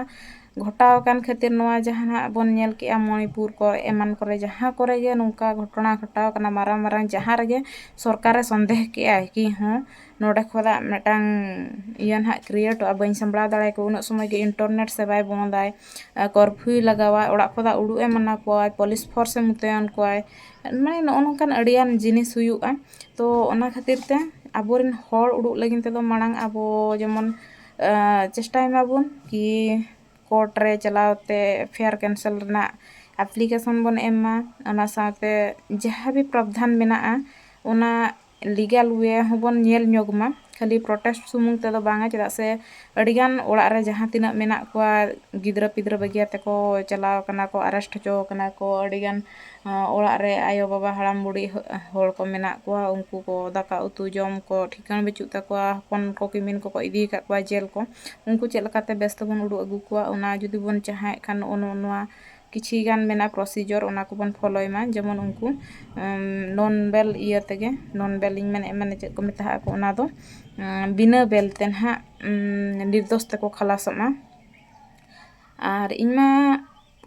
ᱜᱷᱚᱴᱟᱣ ᱟᱠᱟᱱ ᱠᱷᱟᱹᱛᱤᱨ ᱱᱚᱣᱟ ᱡᱟᱦᱟᱱᱟᱜ ᱵᱚᱱ ᱧᱮᱞ ᱠᱮᱜᱼᱟ ᱢᱚᱬᱤᱯᱩᱨ ᱠᱚᱨᱮ ᱮᱢᱟᱱ ᱠᱚᱨᱮ, ᱡᱟᱦᱟᱸ ᱠᱚᱨᱮ ᱜᱮ ᱱᱚᱝᱠᱟ ᱜᱷᱚᱴᱚᱱᱟ ᱜᱷᱚᱴᱟᱣ ᱠᱟᱱᱟ, ᱢᱟᱨᱟᱝ ᱢᱟᱨᱟᱝ ᱡᱟᱦᱟᱸ ᱨᱮᱜᱮ ᱥᱚᱨᱠᱟᱨᱮ ᱥᱚᱱᱫᱮᱦ ᱠᱮᱜᱼᱟᱭ ᱠᱤ ᱦᱚᱸ ᱱᱚᱰᱮ ᱠᱷᱚᱱᱟᱜ ᱢᱤᱫᱴᱟᱝ ᱤᱭᱟᱹ ᱱᱟᱦᱟᱜ createᱚᱜᱼᱟ, ᱵᱟᱹᱧ ᱥᱟᱢᱵᱲᱟᱣ ᱫᱟᱲᱮᱭᱟᱠᱚ, ᱩᱱᱟᱹᱜ ᱥᱚᱢᱚᱭ ᱜᱮ internet ᱥᱮᱵᱟᱭ ᱵᱚᱱᱫᱟᱭ, curfewᱭ ᱞᱟᱜᱟᱣᱟ, ᱚᱲᱟᱜ ᱠᱷᱚᱱᱟᱜ ᱩᱰᱩᱠ ᱮ ᱢᱟᱱᱟ ᱠᱚᱣᱟᱭ, ᱯᱩᱞᱤᱥ forceᱮ ᱢᱩᱛᱟᱹᱭᱚᱱ ᱠᱚᱣᱟᱭ, ᱢᱟᱱᱮ ᱱᱚᱜᱼᱚ ᱱᱚᱝᱠᱟᱱ ᱟᱹᱰᱤᱜᱟᱱ ᱡᱤᱱᱤᱥ ᱦᱩᱭᱩᱜᱼᱟ᱾ ᱛᱚ ᱚᱱᱟ ᱠᱷᱟᱹᱛᱤᱨ ᱛᱮ ᱟᱵᱚᱨᱮᱱ ᱦᱚᱲ ᱩᱰᱩᱠ ᱞᱟᱹᱜᱤᱫ ᱛᱮᱫᱚ ᱢᱟᱲᱟᱝ ᱟᱵᱚ ᱡᱮᱢᱚᱱ ᱪᱮᱥᱴᱟᱭ ᱢᱟᱵᱚᱱ ᱠᱤ ᱠᱳᱨᱴ ᱨᱮ ᱪᱟᱞᱟᱣ ᱛᱮ fair counsel ᱨᱮᱱᱟᱜ application ᱵᱚᱱ ᱮᱢ ᱢᱟ᱾ ᱚᱱᱟ ᱥᱟᱶᱛᱮ ᱡᱟᱦᱟᱸ ᱜᱮ ᱯᱨᱟᱵᱽᱫᱷᱟᱱ ᱢᱮᱱᱟᱜᱼᱟ, ᱚᱱᱟ ᱞᱤᱜᱟᱞ ᱳᱭᱮ ᱦᱚᱸᱵᱚᱱ ᱧᱮᱞ ᱧᱚᱜᱽ ᱢᱟ᱾ ᱠᱷᱟᱹᱞᱤ ᱯᱨᱚᱴᱮᱥᱴ ᱥᱩᱢᱩᱝ ᱛᱮᱫᱚ ᱵᱟᱝᱟ, ᱪᱮᱫᱟᱜ ᱥᱮ ᱟᱹᱰᱤᱜᱟᱱ ᱚᱲᱟᱜ ᱨᱮ ᱡᱟᱦᱟᱸ ᱛᱤᱱᱟᱹᱜ ᱢᱮᱱᱟᱜ ᱠᱚᱣᱟ, ᱜᱤᱫᱽᱨᱟᱹ ᱯᱤᱫᱽᱨᱟᱹ ᱵᱟᱹᱜᱤᱭᱟᱛᱮ ᱠᱚ ᱪᱟᱞᱟᱣ ᱠᱟᱱᱟ ᱠᱚ, ᱟᱨᱮᱥᱴ ᱦᱚᱪᱚ ᱠᱟᱱᱟ ᱠᱚ, ᱟᱹᱰᱤᱜᱟᱱ ᱚᱲᱟᱜ ᱨᱮ ᱟᱭᱳᱼᱵᱟᱵᱟ, ᱦᱟᱲᱟᱢ ᱵᱩᱲᱦᱤ ᱦᱚᱲ ᱠᱚ ᱢᱮᱱᱟᱜ ᱠᱚᱣᱟ, ᱩᱱᱠᱩ ᱠᱚ ᱫᱟᱠᱟ ᱩᱛᱩ ᱡᱚᱢ ᱠᱚ ᱴᱷᱤᱠᱟᱹᱱ ᱵᱟᱹᱪᱩᱜ ᱛᱟᱠᱚᱣᱟ, ᱦᱚᱯᱚᱱ ᱠᱚ ᱠᱤᱢᱤᱱ ᱠᱚᱠᱚ ᱤᱫᱤ ᱟᱠᱟᱫ ᱠᱚᱣᱟ ᱡᱮᱞ ᱠᱚ, ᱩᱱᱠᱩ ᱪᱮᱫ ᱞᱮᱠᱟᱛᱮ ᱵᱮᱥ ᱛᱮᱵᱚᱱ ᱩᱰᱩᱠ ᱟᱹᱜᱩ ᱠᱚᱣᱟ, ᱚᱱᱟ ᱡᱩᱫᱤ ᱵᱚᱱ ᱪᱟᱦᱟᱣᱮᱫ ᱠᱷᱟᱱ ᱱᱚᱜᱼᱚ ᱱᱚᱣᱟ ᱠᱤᱪᱷᱤ ᱜᱟᱱ ᱢᱮᱱᱟᱜᱼᱟ ᱯᱨᱚᱥᱤᱡᱚᱨ, ᱚᱱᱟ ᱠᱚᱵᱚᱱ ᱯᱷᱚᱞᱳᱭ ᱢᱟ᱾ ᱡᱮᱢᱚᱱ ᱩᱱᱠᱩ ᱱᱚᱱ ᱵᱮᱞ ᱤᱭᱟᱹ ᱛᱮᱜᱮ, ᱱᱚᱱ ᱵᱮᱞ ᱤᱧ ᱢᱮᱱᱮᱫ, ᱢᱟᱱᱮ ᱪᱮᱫ ᱠᱚ ᱢᱮᱛᱟᱜᱼᱟ ᱠᱚ ᱚᱱᱟ ᱫᱚ, ᱵᱤᱱᱟᱹ ᱵᱮᱞ ᱛᱮ ᱱᱟᱦᱟᱜ ᱱᱤᱨᱫᱳᱥ ᱛᱮᱠᱚ ᱠᱷᱟᱞᱟᱥᱚᱜ ᱢᱟ᱾ ᱟᱨ ᱤᱧ ᱢᱟ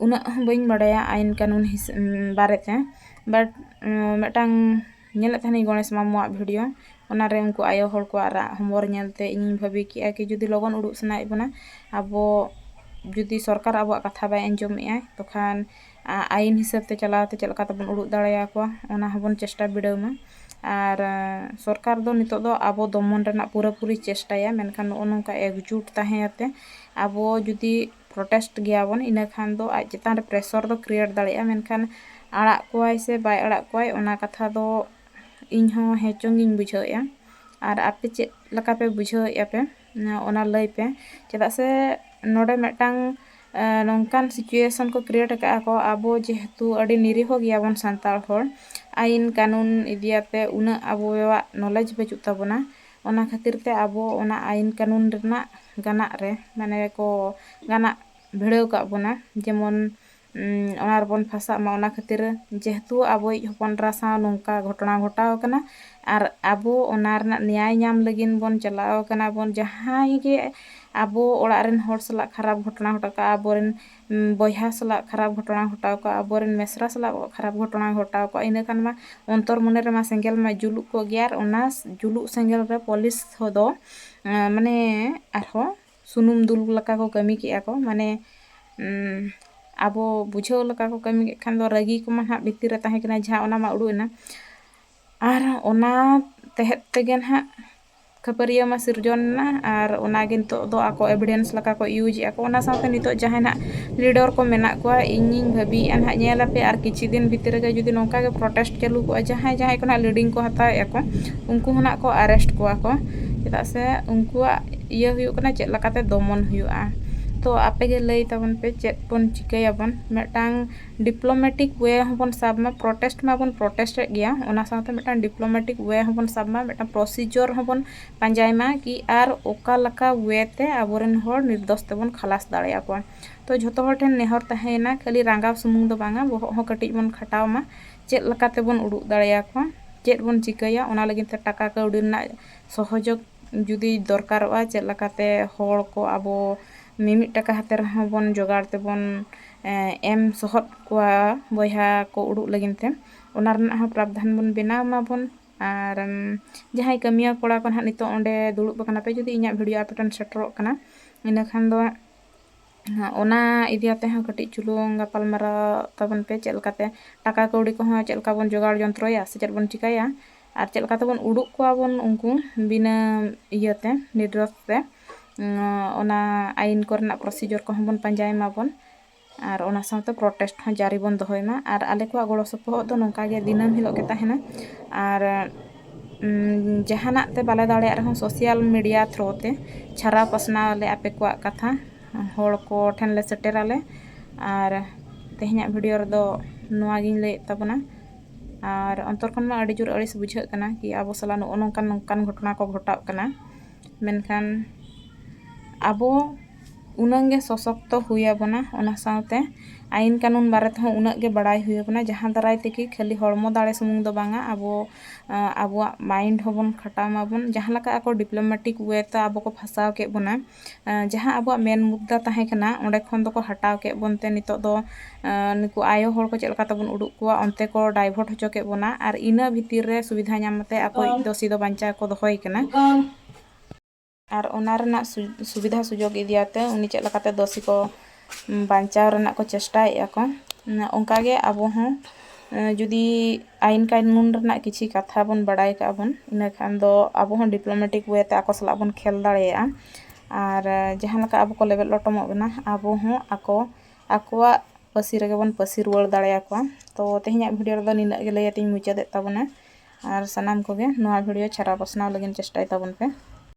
ᱩᱱᱟᱹᱜ ᱦᱚᱸ ᱵᱟᱹᱧ ᱵᱟᱲᱟᱭᱟ ᱟᱭᱤᱱ ᱠᱟᱹᱱᱩᱱ ᱵᱟᱨᱮᱛᱮ, ᱵᱟᱴ ᱢᱤᱫᱴᱟᱝ ᱧᱮᱞᱮᱫ ᱛᱟᱦᱮᱱᱤᱧ ᱜᱚᱬᱮᱥ ᱢᱟᱢᱩᱣᱟᱜ ᱵᱷᱤᱰᱤᱭᱳ, ᱚᱱᱟᱨᱮ ᱩᱱᱠᱩ ᱟᱭᱳ ᱦᱚᱲ ᱠᱚᱣᱟᱜ ᱨᱟᱜ ᱦᱚᱢᱚᱨ ᱧᱮᱞᱛᱮ ᱤᱧᱤᱧ ᱵᱷᱟᱹᱵᱤ ᱠᱮᱜᱼᱟ ᱠᱤ ᱡᱩᱫᱤ ᱞᱚᱜᱚᱱ ᱩᱰᱩᱠ ᱥᱟᱱᱟᱭᱮᱫ ᱵᱚᱱᱟ, ᱟᱵᱚ ᱡᱩᱫᱤ ᱥᱚᱨᱠᱟᱨ ᱟᱵᱚᱣᱟᱜ ᱠᱟᱛᱷᱟ ᱵᱟᱭ ᱟᱸᱡᱚᱢᱮᱜᱼᱟ, ᱛᱚᱠᱷᱟᱱ ᱟᱭᱤᱱ ᱦᱤᱥᱟᱹᱵ ᱛᱮ ᱪᱟᱞᱟᱣ ᱛᱮ ᱪᱮᱫ ᱞᱮᱠᱟ ᱛᱮᱵᱚᱱ ᱩᱰᱩᱠ ᱫᱟᱲᱮᱭᱟᱠᱚᱣᱟ, ᱚᱱᱟ ᱦᱚᱸᱵᱚᱱ ᱪᱮᱥᱴᱟ ᱵᱤᱰᱟᱹᱣ ᱢᱟ᱾ ᱟᱨ ᱥᱚᱨᱠᱟᱨ ᱫᱚ ᱱᱤᱛᱚᱜ ᱫᱚ ᱟᱵᱚ ᱫᱚᱢᱚᱱ ᱨᱮᱱᱟᱜ ᱯᱩᱨᱟᱹᱯᱩᱨᱤ ᱪᱮᱥᱴᱟᱭᱟ, ᱢᱮᱱᱠᱷᱟᱱ ᱱᱚᱜᱼᱚ ᱱᱚᱝᱠᱟ ᱮᱠᱡᱩᱴ ᱛᱟᱦᱮᱸ ᱟᱛᱮ ᱟᱵᱚ ᱡᱩᱫᱤ ᱯᱨᱚᱴᱮᱥᱴ ᱜᱮᱭᱟᱵᱚᱱ, ᱤᱱᱟᱹ ᱠᱷᱟᱱ ᱫᱚ ᱟᱡ ᱪᱮᱛᱟᱱ ᱨᱮ ᱯᱨᱮᱥᱚᱨ ᱫᱚ ᱠᱨᱤᱭᱮᱴ ᱫᱟᱲᱮᱭᱟᱜᱼᱟ, ᱢᱮᱱᱠᱷᱟᱱ ᱟᱲᱟᱜ ᱠᱚᱣᱟᱭ ᱥᱮ ᱵᱟᱭ ᱟᱲᱟᱜ ᱠᱚᱣᱟᱭ, ᱚᱱᱟ ᱠᱟᱛᱷᱟ ᱫᱚ ᱤᱧ ᱦᱚᱸ ᱦᱮᱸ ᱪᱚᱝ ᱜᱤᱧ ᱵᱩᱡᱷᱟᱹᱣᱮᱫᱼᱟ᱾ ᱟᱨ ᱟᱯᱮ ᱪᱮᱫ ᱞᱮᱠᱟ ᱯᱮ ᱵᱩᱡᱷᱟᱹᱣᱮᱫᱼᱟ ᱯᱮ, ᱚᱱᱟ ᱞᱟᱹᱭ ᱯᱮ᱾ ᱪᱮᱫᱟᱜ ᱥᱮ ᱱᱚᱰᱮ ᱢᱤᱫᱴᱟᱝ ᱱᱚᱝᱠᱟᱱ ᱥᱤᱪᱩᱭᱮᱥᱚᱱ ᱠᱚ ᱠᱨᱤᱭᱮᱴ ᱟᱠᱟᱫᱼᱟ ᱠᱚ, ᱟᱵᱚ ᱡᱮᱦᱮᱛᱩ ᱟᱹᱰᱤ ᱱᱤᱨᱤᱦᱚ ᱜᱮᱭᱟᱵᱚᱱ ᱥᱟᱱᱛᱟᱲ ᱦᱚᱲ, ᱟᱭᱤᱱ ᱠᱟᱹᱱᱩᱱ ᱤᱫᱤᱭᱟᱛᱮ ᱩᱱᱟᱹᱜ ᱟᱵᱚᱣᱟᱜ ᱱᱚᱞᱮᱡᱽ ᱵᱟᱹᱪᱩᱜ ᱛᱟᱵᱚᱱᱟ᱾ ᱚᱱᱟ ᱠᱷᱟᱹᱛᱤᱨ ᱛᱮ ᱟᱵᱚ ᱚᱱᱟ ᱟᱭᱤᱱ ᱠᱟᱹᱱᱩᱱ ᱨᱮᱱᱟᱜ ᱜᱟᱱᱟᱜ ᱨᱮ, ᱢᱟᱱᱮ ᱠᱚ ᱜᱟᱱᱟᱜ ᱵᱷᱤᱲᱟᱹᱣ ᱠᱟᱜ ᱵᱚᱱᱟ᱾ ᱡᱮᱢᱚᱱ ᱚᱱᱟ ᱨᱮᱵᱚᱱ ᱯᱷᱟᱸᱥᱟᱜ ᱢᱟ᱾ ᱚᱱᱟ ᱠᱷᱟᱹᱛᱤᱨ ᱡᱮᱦᱮᱛᱩ ᱟᱵᱚᱭᱤᱡ ᱦᱚᱯᱚᱱ ᱮᱨᱟ ᱥᱟᱶ ᱱᱚᱝᱠᱟ ᱜᱷᱚᱴᱚᱱᱟ ᱜᱷᱚᱴᱟᱣ ᱟᱠᱟᱱᱟ, ᱟᱨ ᱟᱵᱚ ᱚᱱᱟ ᱨᱮᱱᱟᱜ ᱱᱮᱭᱟᱭ ᱧᱟᱢ ᱞᱟᱹᱜᱤᱫ ᱵᱚᱱ ᱪᱟᱞᱟᱣ ᱟᱠᱟᱱᱟ ᱵᱚᱱ, ᱡᱟᱦᱟᱸᱭ ᱜᱮ ᱟᱵᱚ ᱚᱲᱟᱜ ᱨᱮᱱ ᱦᱚᱲ ᱥᱟᱞᱟᱜ ᱠᱷᱟᱨᱟᱯ ᱜᱷᱚᱴᱚᱱᱟ ᱜᱷᱚᱴᱟᱣ ᱠᱟᱜᱼᱟ, ᱟᱵᱚᱨᱮᱱ ᱵᱚᱭᱦᱟ ᱥᱟᱞᱟᱜ ᱠᱷᱟᱨᱟᱯ ᱜᱷᱚᱴᱚᱱᱟ ᱜᱷᱚᱴᱟᱣ ᱠᱟᱜᱼᱟ, ᱟᱵᱚᱨᱮᱱ ᱢᱮᱥᱨᱟ ᱥᱟᱞᱟᱜ ᱠᱷᱟᱨᱟᱯ ᱜᱷᱚᱴᱚᱱᱟ ᱜᱷᱚᱴᱟᱣ ᱠᱟᱜᱼᱟ, ᱤᱱᱟᱹ ᱠᱷᱟᱱ ᱢᱟ ᱚᱱᱛᱚᱨ ᱢᱚᱱᱮ ᱨᱮᱢᱟ ᱥᱮᱸᱜᱮᱞ ᱢᱟ ᱡᱩᱞᱩᱜ ᱠᱚᱜ ᱜᱮᱭᱟ᱾ ᱟᱨ ᱚᱱᱟ ᱡᱩᱞᱩᱜ ᱥᱮᱸᱜᱮᱞ ᱨᱮ ᱯᱩᱞᱤᱥ ᱫᱚ ᱢᱟᱱᱮ ᱟᱨᱦᱚᱸ ᱥᱩᱱᱩᱢ ᱫᱩᱞ ᱞᱮᱠᱟ ᱠᱚ ᱠᱟᱹᱢᱤ ᱠᱮᱜᱼᱟ ᱠᱚ, ᱢᱟᱱᱮ ᱟᱵᱚ ᱵᱩᱡᱷᱟᱹᱣ ᱞᱮᱠᱟ ᱠᱚ ᱠᱟᱹᱢᱤ ᱠᱮᱫ ᱠᱷᱟᱱ ᱫᱚ ᱨᱟᱹᱜᱤ ᱠᱚᱢᱟ ᱱᱟᱦᱟᱜ ᱵᱷᱤᱛᱤᱨ ᱨᱮ ᱛᱟᱦᱮᱸ ᱠᱟᱱᱟ, ᱡᱟᱦᱟᱸ ᱚᱱᱟ ᱢᱟ ᱩᱰᱩᱠ ᱮᱱᱟ᱾ ᱟᱨ ᱚᱱᱟ ᱛᱮᱦᱮᱫ ᱛᱮᱜᱮ ᱱᱟᱦᱟᱜ ᱠᱷᱟᱹᱯᱟᱹᱨᱤᱭᱟᱹ ᱢᱟ ᱥᱤᱨᱡᱚᱱ ᱮᱱᱟ, ᱟᱨ ᱚᱱᱟᱜᱮ ᱱᱤᱛᱚᱜ ᱫᱚ ᱟᱠᱚ evidence ᱞᱮᱠᱟ ᱠᱚ use ᱮᱫᱼᱟ ᱠᱚ᱾ ᱚᱱᱟ ᱥᱟᱶᱛᱮ ᱱᱤᱛᱚᱜ ᱡᱟᱦᱟᱸᱭ ᱱᱟᱦᱟᱜ leader ᱠᱚ ᱢᱮᱱᱟᱜ ᱠᱚᱣᱟ, ᱤᱧᱤᱧ ᱵᱷᱟᱹᱵᱤᱭᱮᱫᱼᱟ ᱱᱟᱦᱟᱜ, ᱧᱮᱞ ᱟᱯᱮ ᱟᱨ ᱠᱤᱪᱷᱩ ᱫᱤᱱ ᱵᱷᱤᱛᱤᱨ ᱨᱮᱜᱮ ᱡᱩᱫᱤ ᱱᱚᱝᱠᱟ ᱜᱮ protest ᱪᱟᱹᱞᱩ ᱠᱚᱜᱼᱟ, ᱡᱟᱦᱟᱸᱭ ᱡᱟᱦᱟᱸᱭ ᱠᱚ ᱱᱟᱦᱟᱜ leading ᱠᱚ ᱦᱟᱛᱟᱣᱮᱫᱼᱟ ᱠᱚ, ᱩᱱᱠᱩ ᱦᱚᱸ ᱱᱟᱦᱟᱜ ᱠᱚ arrest ᱠᱚᱣᱟ ᱠᱚ᱾ ᱪᱮᱫᱟᱜ ᱥᱮ ᱩᱱᱠᱩᱣᱟᱜ ᱤᱭᱟᱹ ᱦᱩᱭᱩᱜ ᱠᱟᱱᱟ ᱪᱮᱫ ᱞᱮᱠᱟᱛᱮ ᱫᱚᱢᱚᱱ ᱦᱩᱭᱩᱜᱼᱟ᱾ ᱛᱚ ᱟᱯᱮ ᱜᱮ ᱞᱟᱹᱭ ᱛᱟᱵᱚᱱ ᱯᱮ, ᱪᱮᱫ ᱵᱚᱱ ᱪᱤᱠᱟᱹᱭᱟᱵᱚᱱ? ᱢᱤᱫᱴᱟᱝ diplomatic way ᱦᱚᱸᱵᱚᱱ ᱥᱟᱵ ᱢᱟ, protest ᱢᱟᱵᱚᱱ protest ᱮᱫ ᱜᱮᱭᱟ, ᱚᱱᱟ ᱥᱟᱶᱛᱮ ᱢᱤᱫᱴᱟᱝ diplomatic way ᱦᱚᱸᱵᱚᱱ ᱥᱟᱵ ᱢᱟ, ᱢᱤᱫᱴᱟᱝ procedure ᱦᱚᱸᱵᱚᱱ ᱯᱟᱸᱡᱟᱭ ᱢᱟ ᱠᱤ ᱟᱨ ᱚᱠᱟ ᱞᱮᱠᱟ way ᱛᱮ ᱟᱵᱚᱨᱮᱱ ᱦᱚᱲ ᱱᱤᱨᱫᱳᱥ ᱛᱮᱵᱚᱱ ᱠᱷᱟᱞᱟᱥ ᱫᱟᱲᱮᱭᱟᱠᱚᱣᱟ᱾ ᱛᱚ ᱡᱷᱚᱛᱚ ᱦᱚᱲ ᱴᱷᱮᱱ ᱱᱮᱦᱚᱨ ᱛᱟᱦᱮᱸᱭᱮᱱᱟ, ᱠᱷᱟᱹᱞᱤ ᱨᱟᱸᱜᱟᱣ ᱥᱩᱢᱩᱝ ᱫᱚ ᱵᱟᱝᱟ, ᱵᱚᱦᱚᱜ ᱦᱚᱸ ᱠᱟᱹᱴᱤᱡ ᱵᱚᱱ ᱠᱷᱟᱴᱟᱣ ᱢᱟ, ᱪᱮᱫ ᱞᱮᱠᱟ ᱛᱮᱵᱚᱱ ᱩᱰᱩᱠ ᱫᱟᱲᱮᱭᱟᱠᱚᱣᱟ, ᱪᱮᱫ ᱵᱚᱱ ᱪᱤᱠᱟᱹᱭᱟ, ᱚᱱᱟ ᱞᱟᱹᱜᱤᱫ ᱛᱮ ᱴᱟᱠᱟ ᱠᱟᱹᱣᱰᱤ ᱨᱮᱱᱟᱜ ᱥᱚᱦᱚᱡᱳᱜᱽ ᱡᱩᱫᱤ ᱫᱚᱨᱠᱟᱨᱚᱜᱼᱟ, ᱪᱮᱫ ᱞᱮᱠᱟᱛᱮ ᱦᱚᱲ ᱠᱚ ᱟᱵᱚ ᱢᱤᱢᱤᱫ ᱴᱟᱠᱟ ᱦᱟᱛᱮ ᱨᱮᱦᱚᱸ ᱵᱚᱱ ᱡᱚᱜᱟᱲ ᱛᱮᱵᱚᱱ, ᱮ, ᱮᱢ ᱥᱚᱦᱚᱫ ᱠᱚᱣᱟ ᱵᱚᱭᱦᱟ ᱠᱚ ᱩᱰᱩᱠ ᱞᱟᱹᱜᱤᱫ ᱛᱮ, ᱚᱱᱟ ᱨᱮᱱᱟᱜ ᱦᱚᱸ ᱯᱨᱟᱵᱽᱫᱷᱟᱱ ᱵᱚᱱ ᱵᱮᱱᱟᱣ ᱢᱟᱵᱚᱱ᱾ ᱟᱨ, ᱮᱢ, ᱡᱟᱦᱟᱸᱭ ᱠᱟᱹᱢᱤᱭᱟᱹ ᱠᱚᱲᱟ ᱠᱚ ᱱᱟᱦᱟᱜ ᱱᱤᱛᱚᱜ ᱚᱸᱰᱮ ᱫᱩᱲᱩᱵ ᱟᱠᱟᱱᱟ ᱯᱮ, ᱡᱩᱫᱤ ᱤᱧᱟᱹᱜ video ᱟᱯᱮ ᱴᱷᱮᱱ ᱥᱮᱴᱮᱨᱚᱜ ᱠᱟᱱᱟ, ᱤᱱᱟᱹ ᱠᱷᱟᱱ ᱫᱚ ᱚᱱᱟ ᱤᱫᱤ ᱠᱟᱛᱮ ᱦᱚᱸ ᱠᱟᱹᱴᱤᱡ ᱪᱩᱞᱩᱝ ᱜᱟᱯᱟᱞ ᱢᱟᱨᱟᱣ ᱛᱟᱵᱚᱱ ᱯᱮ, ᱪᱮᱫ ᱞᱮᱠᱟᱛᱮ ᱴᱟᱠᱟ ᱠᱟᱹᱣᱰᱤ ᱠᱚᱦᱚᱸ ᱪᱮᱫ ᱞᱮᱠᱟ ᱵᱚᱱ ᱡᱚᱜᱟᱲ ᱡᱚᱱᱛᱨᱚᱭᱟ ᱥᱮ ᱪᱮᱫ ᱵᱚᱱ ᱪᱤᱠᱟᱹᱭᱟ, ᱟᱨ ᱪᱮᱫ ᱞᱮᱠᱟ ᱛᱮᱵᱚᱱ ᱩᱰᱩᱠ ᱠᱚᱣᱟ ᱵᱚᱱ ᱩᱱᱠᱩ ᱵᱤᱱᱟᱹ ᱤᱭᱟᱹᱛᱮ, ᱱᱤᱨᱫᱳᱥ ᱛᱮ᱾ ᱩᱸ, ᱚᱱᱟ ᱟᱭᱤᱱ ᱠᱚᱨᱮᱱᱟᱜ procedure ᱠᱚᱦᱚᱸ ᱵᱚᱱ ᱯᱟᱸᱡᱟᱭ ᱢᱟᱵᱚᱱ, ᱟᱨ ᱚᱱᱟ ᱥᱟᱶᱛᱮ protest ᱦᱚᱸ ᱡᱟᱹᱨᱤ ᱵᱚᱱ ᱫᱚᱦᱚᱭ ᱢᱟ᱾ ᱟᱨ ᱟᱞᱮ ᱠᱚᱣᱟᱜ ᱜᱚᱲᱚ ᱥᱚᱯᱚᱦᱚᱫ ᱫᱚ ᱱᱚᱝᱠᱟ ᱜᱮ ᱫᱤᱱᱟᱹᱢ ᱦᱤᱞᱳᱜ ᱜᱮ ᱛᱟᱦᱮᱱᱟ᱾ ᱟᱨ, ᱩᱸ, ᱡᱟᱦᱟᱱᱟᱜ ᱛᱮ ᱵᱟᱞᱮ ᱫᱟᱲᱮᱭᱟᱜ ᱨᱮᱦᱚᱸ social media through ᱛᱮ ᱪᱷᱟᱨᱟᱣ ᱯᱟᱥᱱᱟᱣ ᱟᱞᱮ ᱟᱯᱮ ᱠᱚᱣᱟᱜ ᱠᱟᱛᱷᱟ, ᱦᱚᱲ ᱠᱚ ᱴᱷᱮᱱ ᱞᱮ ᱥᱮᱴᱮᱨᱟᱞᱮ᱾ ᱟᱨ ᱛᱮᱦᱮᱧᱟᱜ video ᱨᱮᱫᱚ ᱱᱚᱣᱟ ᱜᱤᱧ ᱞᱟᱹᱭᱮᱫ ᱛᱟᱵᱚᱱᱟ᱾ ᱟᱨ ᱚᱱᱛᱚᱨ ᱠᱷᱚᱱ ᱢᱟ ᱟᱹᱰᱤ ᱡᱳᱨ ᱟᱹᱲᱤᱥ ᱵᱩᱡᱷᱟᱹᱜ ᱠᱟᱱᱟ ᱠᱤ ᱟᱵᱚ ᱥᱟᱞᱟᱜ ᱱᱚᱜᱼᱚ ᱱᱚᱝᱠᱟᱱ ᱱᱚᱝᱠᱟᱱ ᱜᱷᱚᱴᱚᱱᱟ ᱠᱚ ᱜᱷᱚᱴᱟᱜ ᱠᱟᱱᱟ, ᱢᱮᱱᱠᱷᱟᱱ ᱟᱵᱚ ᱩᱱᱟᱹᱝ ᱜᱮ ᱥᱚᱥᱚᱠᱛᱚ ᱦᱩᱭ ᱟᱵᱚᱱᱟ, ᱚᱱᱟ ᱥᱟᱶᱛᱮ ᱟᱭᱤᱱ ᱠᱟᱹᱱᱩᱱ ᱵᱟᱨᱮ ᱛᱮᱦᱚᱸ ᱩᱱᱟᱹᱜ ᱜᱮ ᱵᱟᱲᱟᱭ ᱦᱩᱭ ᱟᱵᱚᱱᱟ, ᱡᱟᱦᱟᱸ ᱫᱟᱨᱟᱭ ᱛᱮᱜᱮ ᱠᱷᱟᱹᱞᱤ ᱦᱚᱲᱢᱚ ᱫᱟᱲᱮ ᱥᱩᱢᱩᱝ ᱫᱚ ᱵᱟᱝᱟ, ᱟᱵᱚ, ᱟᱸ, ᱟᱵᱚᱣᱟᱜ mind ᱦᱚᱸᱵᱚᱱ ᱠᱷᱟᱴᱟᱣ ᱢᱟᱵᱚᱱ᱾ ᱡᱟᱦᱟᱸ ᱞᱮᱠᱟ ᱟᱠᱚ diplomatic way ᱛᱮ ᱟᱵᱚ ᱠᱚ ᱯᱷᱟᱥᱟᱣ ᱠᱮᱫ ᱵᱚᱱᱟ, ᱟᱸ, ᱡᱟᱦᱟᱸ ᱟᱵᱚᱣᱟᱜ ᱢᱮᱱ ᱢᱩᱫᱽᱫᱟ ᱛᱟᱦᱮᱸ ᱠᱟᱱᱟ, ᱚᱸᱰᱮ ᱠᱷᱚᱱ ᱫᱚᱠᱚ ᱦᱟᱴᱟᱣ ᱠᱮᱫ ᱵᱚᱱ ᱛᱮ ᱱᱤᱛᱚᱜ ᱫᱚ, ᱟᱸ, ᱱᱩᱠᱩ ᱟᱭᱳ ᱦᱚᱲ ᱠᱚ ᱪᱮᱫ ᱞᱮᱠᱟ ᱛᱮᱵᱚᱱ ᱩᱰᱩᱠ ᱠᱚᱣᱟ, ᱚᱱᱛᱮ ᱠᱚ divert ᱦᱚᱪᱚ ᱠᱮᱫ ᱵᱚᱱᱟ, ᱟᱨ ᱤᱱᱟᱹ ᱵᱷᱤᱛᱤᱨ ᱨᱮ ᱥᱩᱵᱤᱫᱷᱟ ᱧᱟᱢ ᱠᱟᱛᱮ ᱟᱠᱚᱭᱤᱡ ᱫᱚᱥᱤ ᱫᱚ ᱵᱟᱧᱪᱟᱣ ᱠᱚ ᱫᱚᱦᱚᱭ ᱠᱟᱱᱟ᱾ ᱟᱨ ᱚᱱᱟ ᱨᱮᱱᱟᱜ ᱥᱩ-, ᱥᱩᱵᱤᱫᱷᱟ ᱥᱩᱡᱳᱜᱽ ᱤᱫᱤᱭᱟᱛᱮ ᱩᱱᱤ ᱪᱮᱫ ᱞᱮᱠᱟᱛᱮ ᱫᱚᱥᱤ ᱠᱚ, ᱩᱢ, ᱵᱟᱧᱪᱟᱣ ᱨᱮᱱᱟᱜ ᱠᱚ ᱪᱮᱥᱴᱟᱭᱮᱫᱼᱟ ᱠᱚ, ᱩᱢ, ᱚᱱᱠᱟᱜᱮ ᱟᱵᱚ ᱦᱚᱸ ᱡᱩᱫᱤ ᱟᱭᱤᱱ ᱠᱟᱹᱱᱩᱱ ᱨᱮᱱᱟᱜ ᱠᱤᱪᱷᱤ ᱠᱟᱛᱷᱟ ᱵᱚᱱ ᱵᱟᱲᱟᱭ ᱠᱟᱜᱼᱟ ᱵᱚᱱ, ᱤᱱᱟᱹ ᱠᱷᱟᱱ ᱫᱚ ᱟᱵᱚ ᱦᱚᱸ ᱰᱤᱯᱞᱳᱢᱮᱴᱤᱠ ᱳᱭᱮ ᱛᱮ ᱟᱠᱚ ᱥᱟᱞᱟᱜ ᱵᱚᱱ ᱠᱷᱮᱞ ᱫᱟᱲᱮᱭᱟᱜᱼᱟ᱾ ᱟᱨ ᱡᱟᱦᱟᱸ ᱞᱮᱠᱟ ᱟᱵᱚ ᱠᱚ ᱞᱮᱵᱮᱫ ᱞᱚᱴᱚᱢᱚᱜ ᱠᱟᱱᱟ, ᱟᱵᱚ ᱦᱚᱸ ᱟᱠᱚ ᱟᱠᱚᱣᱟᱜ ᱯᱟᱹᱥᱤ ᱨᱮᱜᱮ ᱵᱚᱱ ᱯᱟᱹᱥᱤ ᱨᱩᱣᱟᱹᱲ ᱫᱟᱲᱮᱭᱟᱠᱚᱣᱟ᱾ ᱛᱚ ᱛᱮᱦᱮᱧᱟᱜ ᱵᱷᱤᱰᱤᱭᱳ ᱨᱮᱫᱚ ᱱᱤᱱᱟᱹᱜ ᱜᱮ ᱞᱟᱹᱭ ᱟᱛᱤᱧ ᱢᱩᱪᱟᱹᱫᱮᱫ ᱛᱟᱵᱚᱱᱟ᱾ ᱟᱨ ᱥᱟᱱᱟᱢ ᱠᱚᱜᱮ ᱱᱚᱣᱟ ᱵᱷᱤᱰᱤᱭᱳ ᱪᱷᱟᱨᱟᱣ ᱯᱟᱥᱱᱟᱣ ᱞᱟᱹᱜᱤᱫ ᱪᱮᱥᱴᱟᱭ ᱛᱟᱵᱚᱱ ᱯᱮ᱾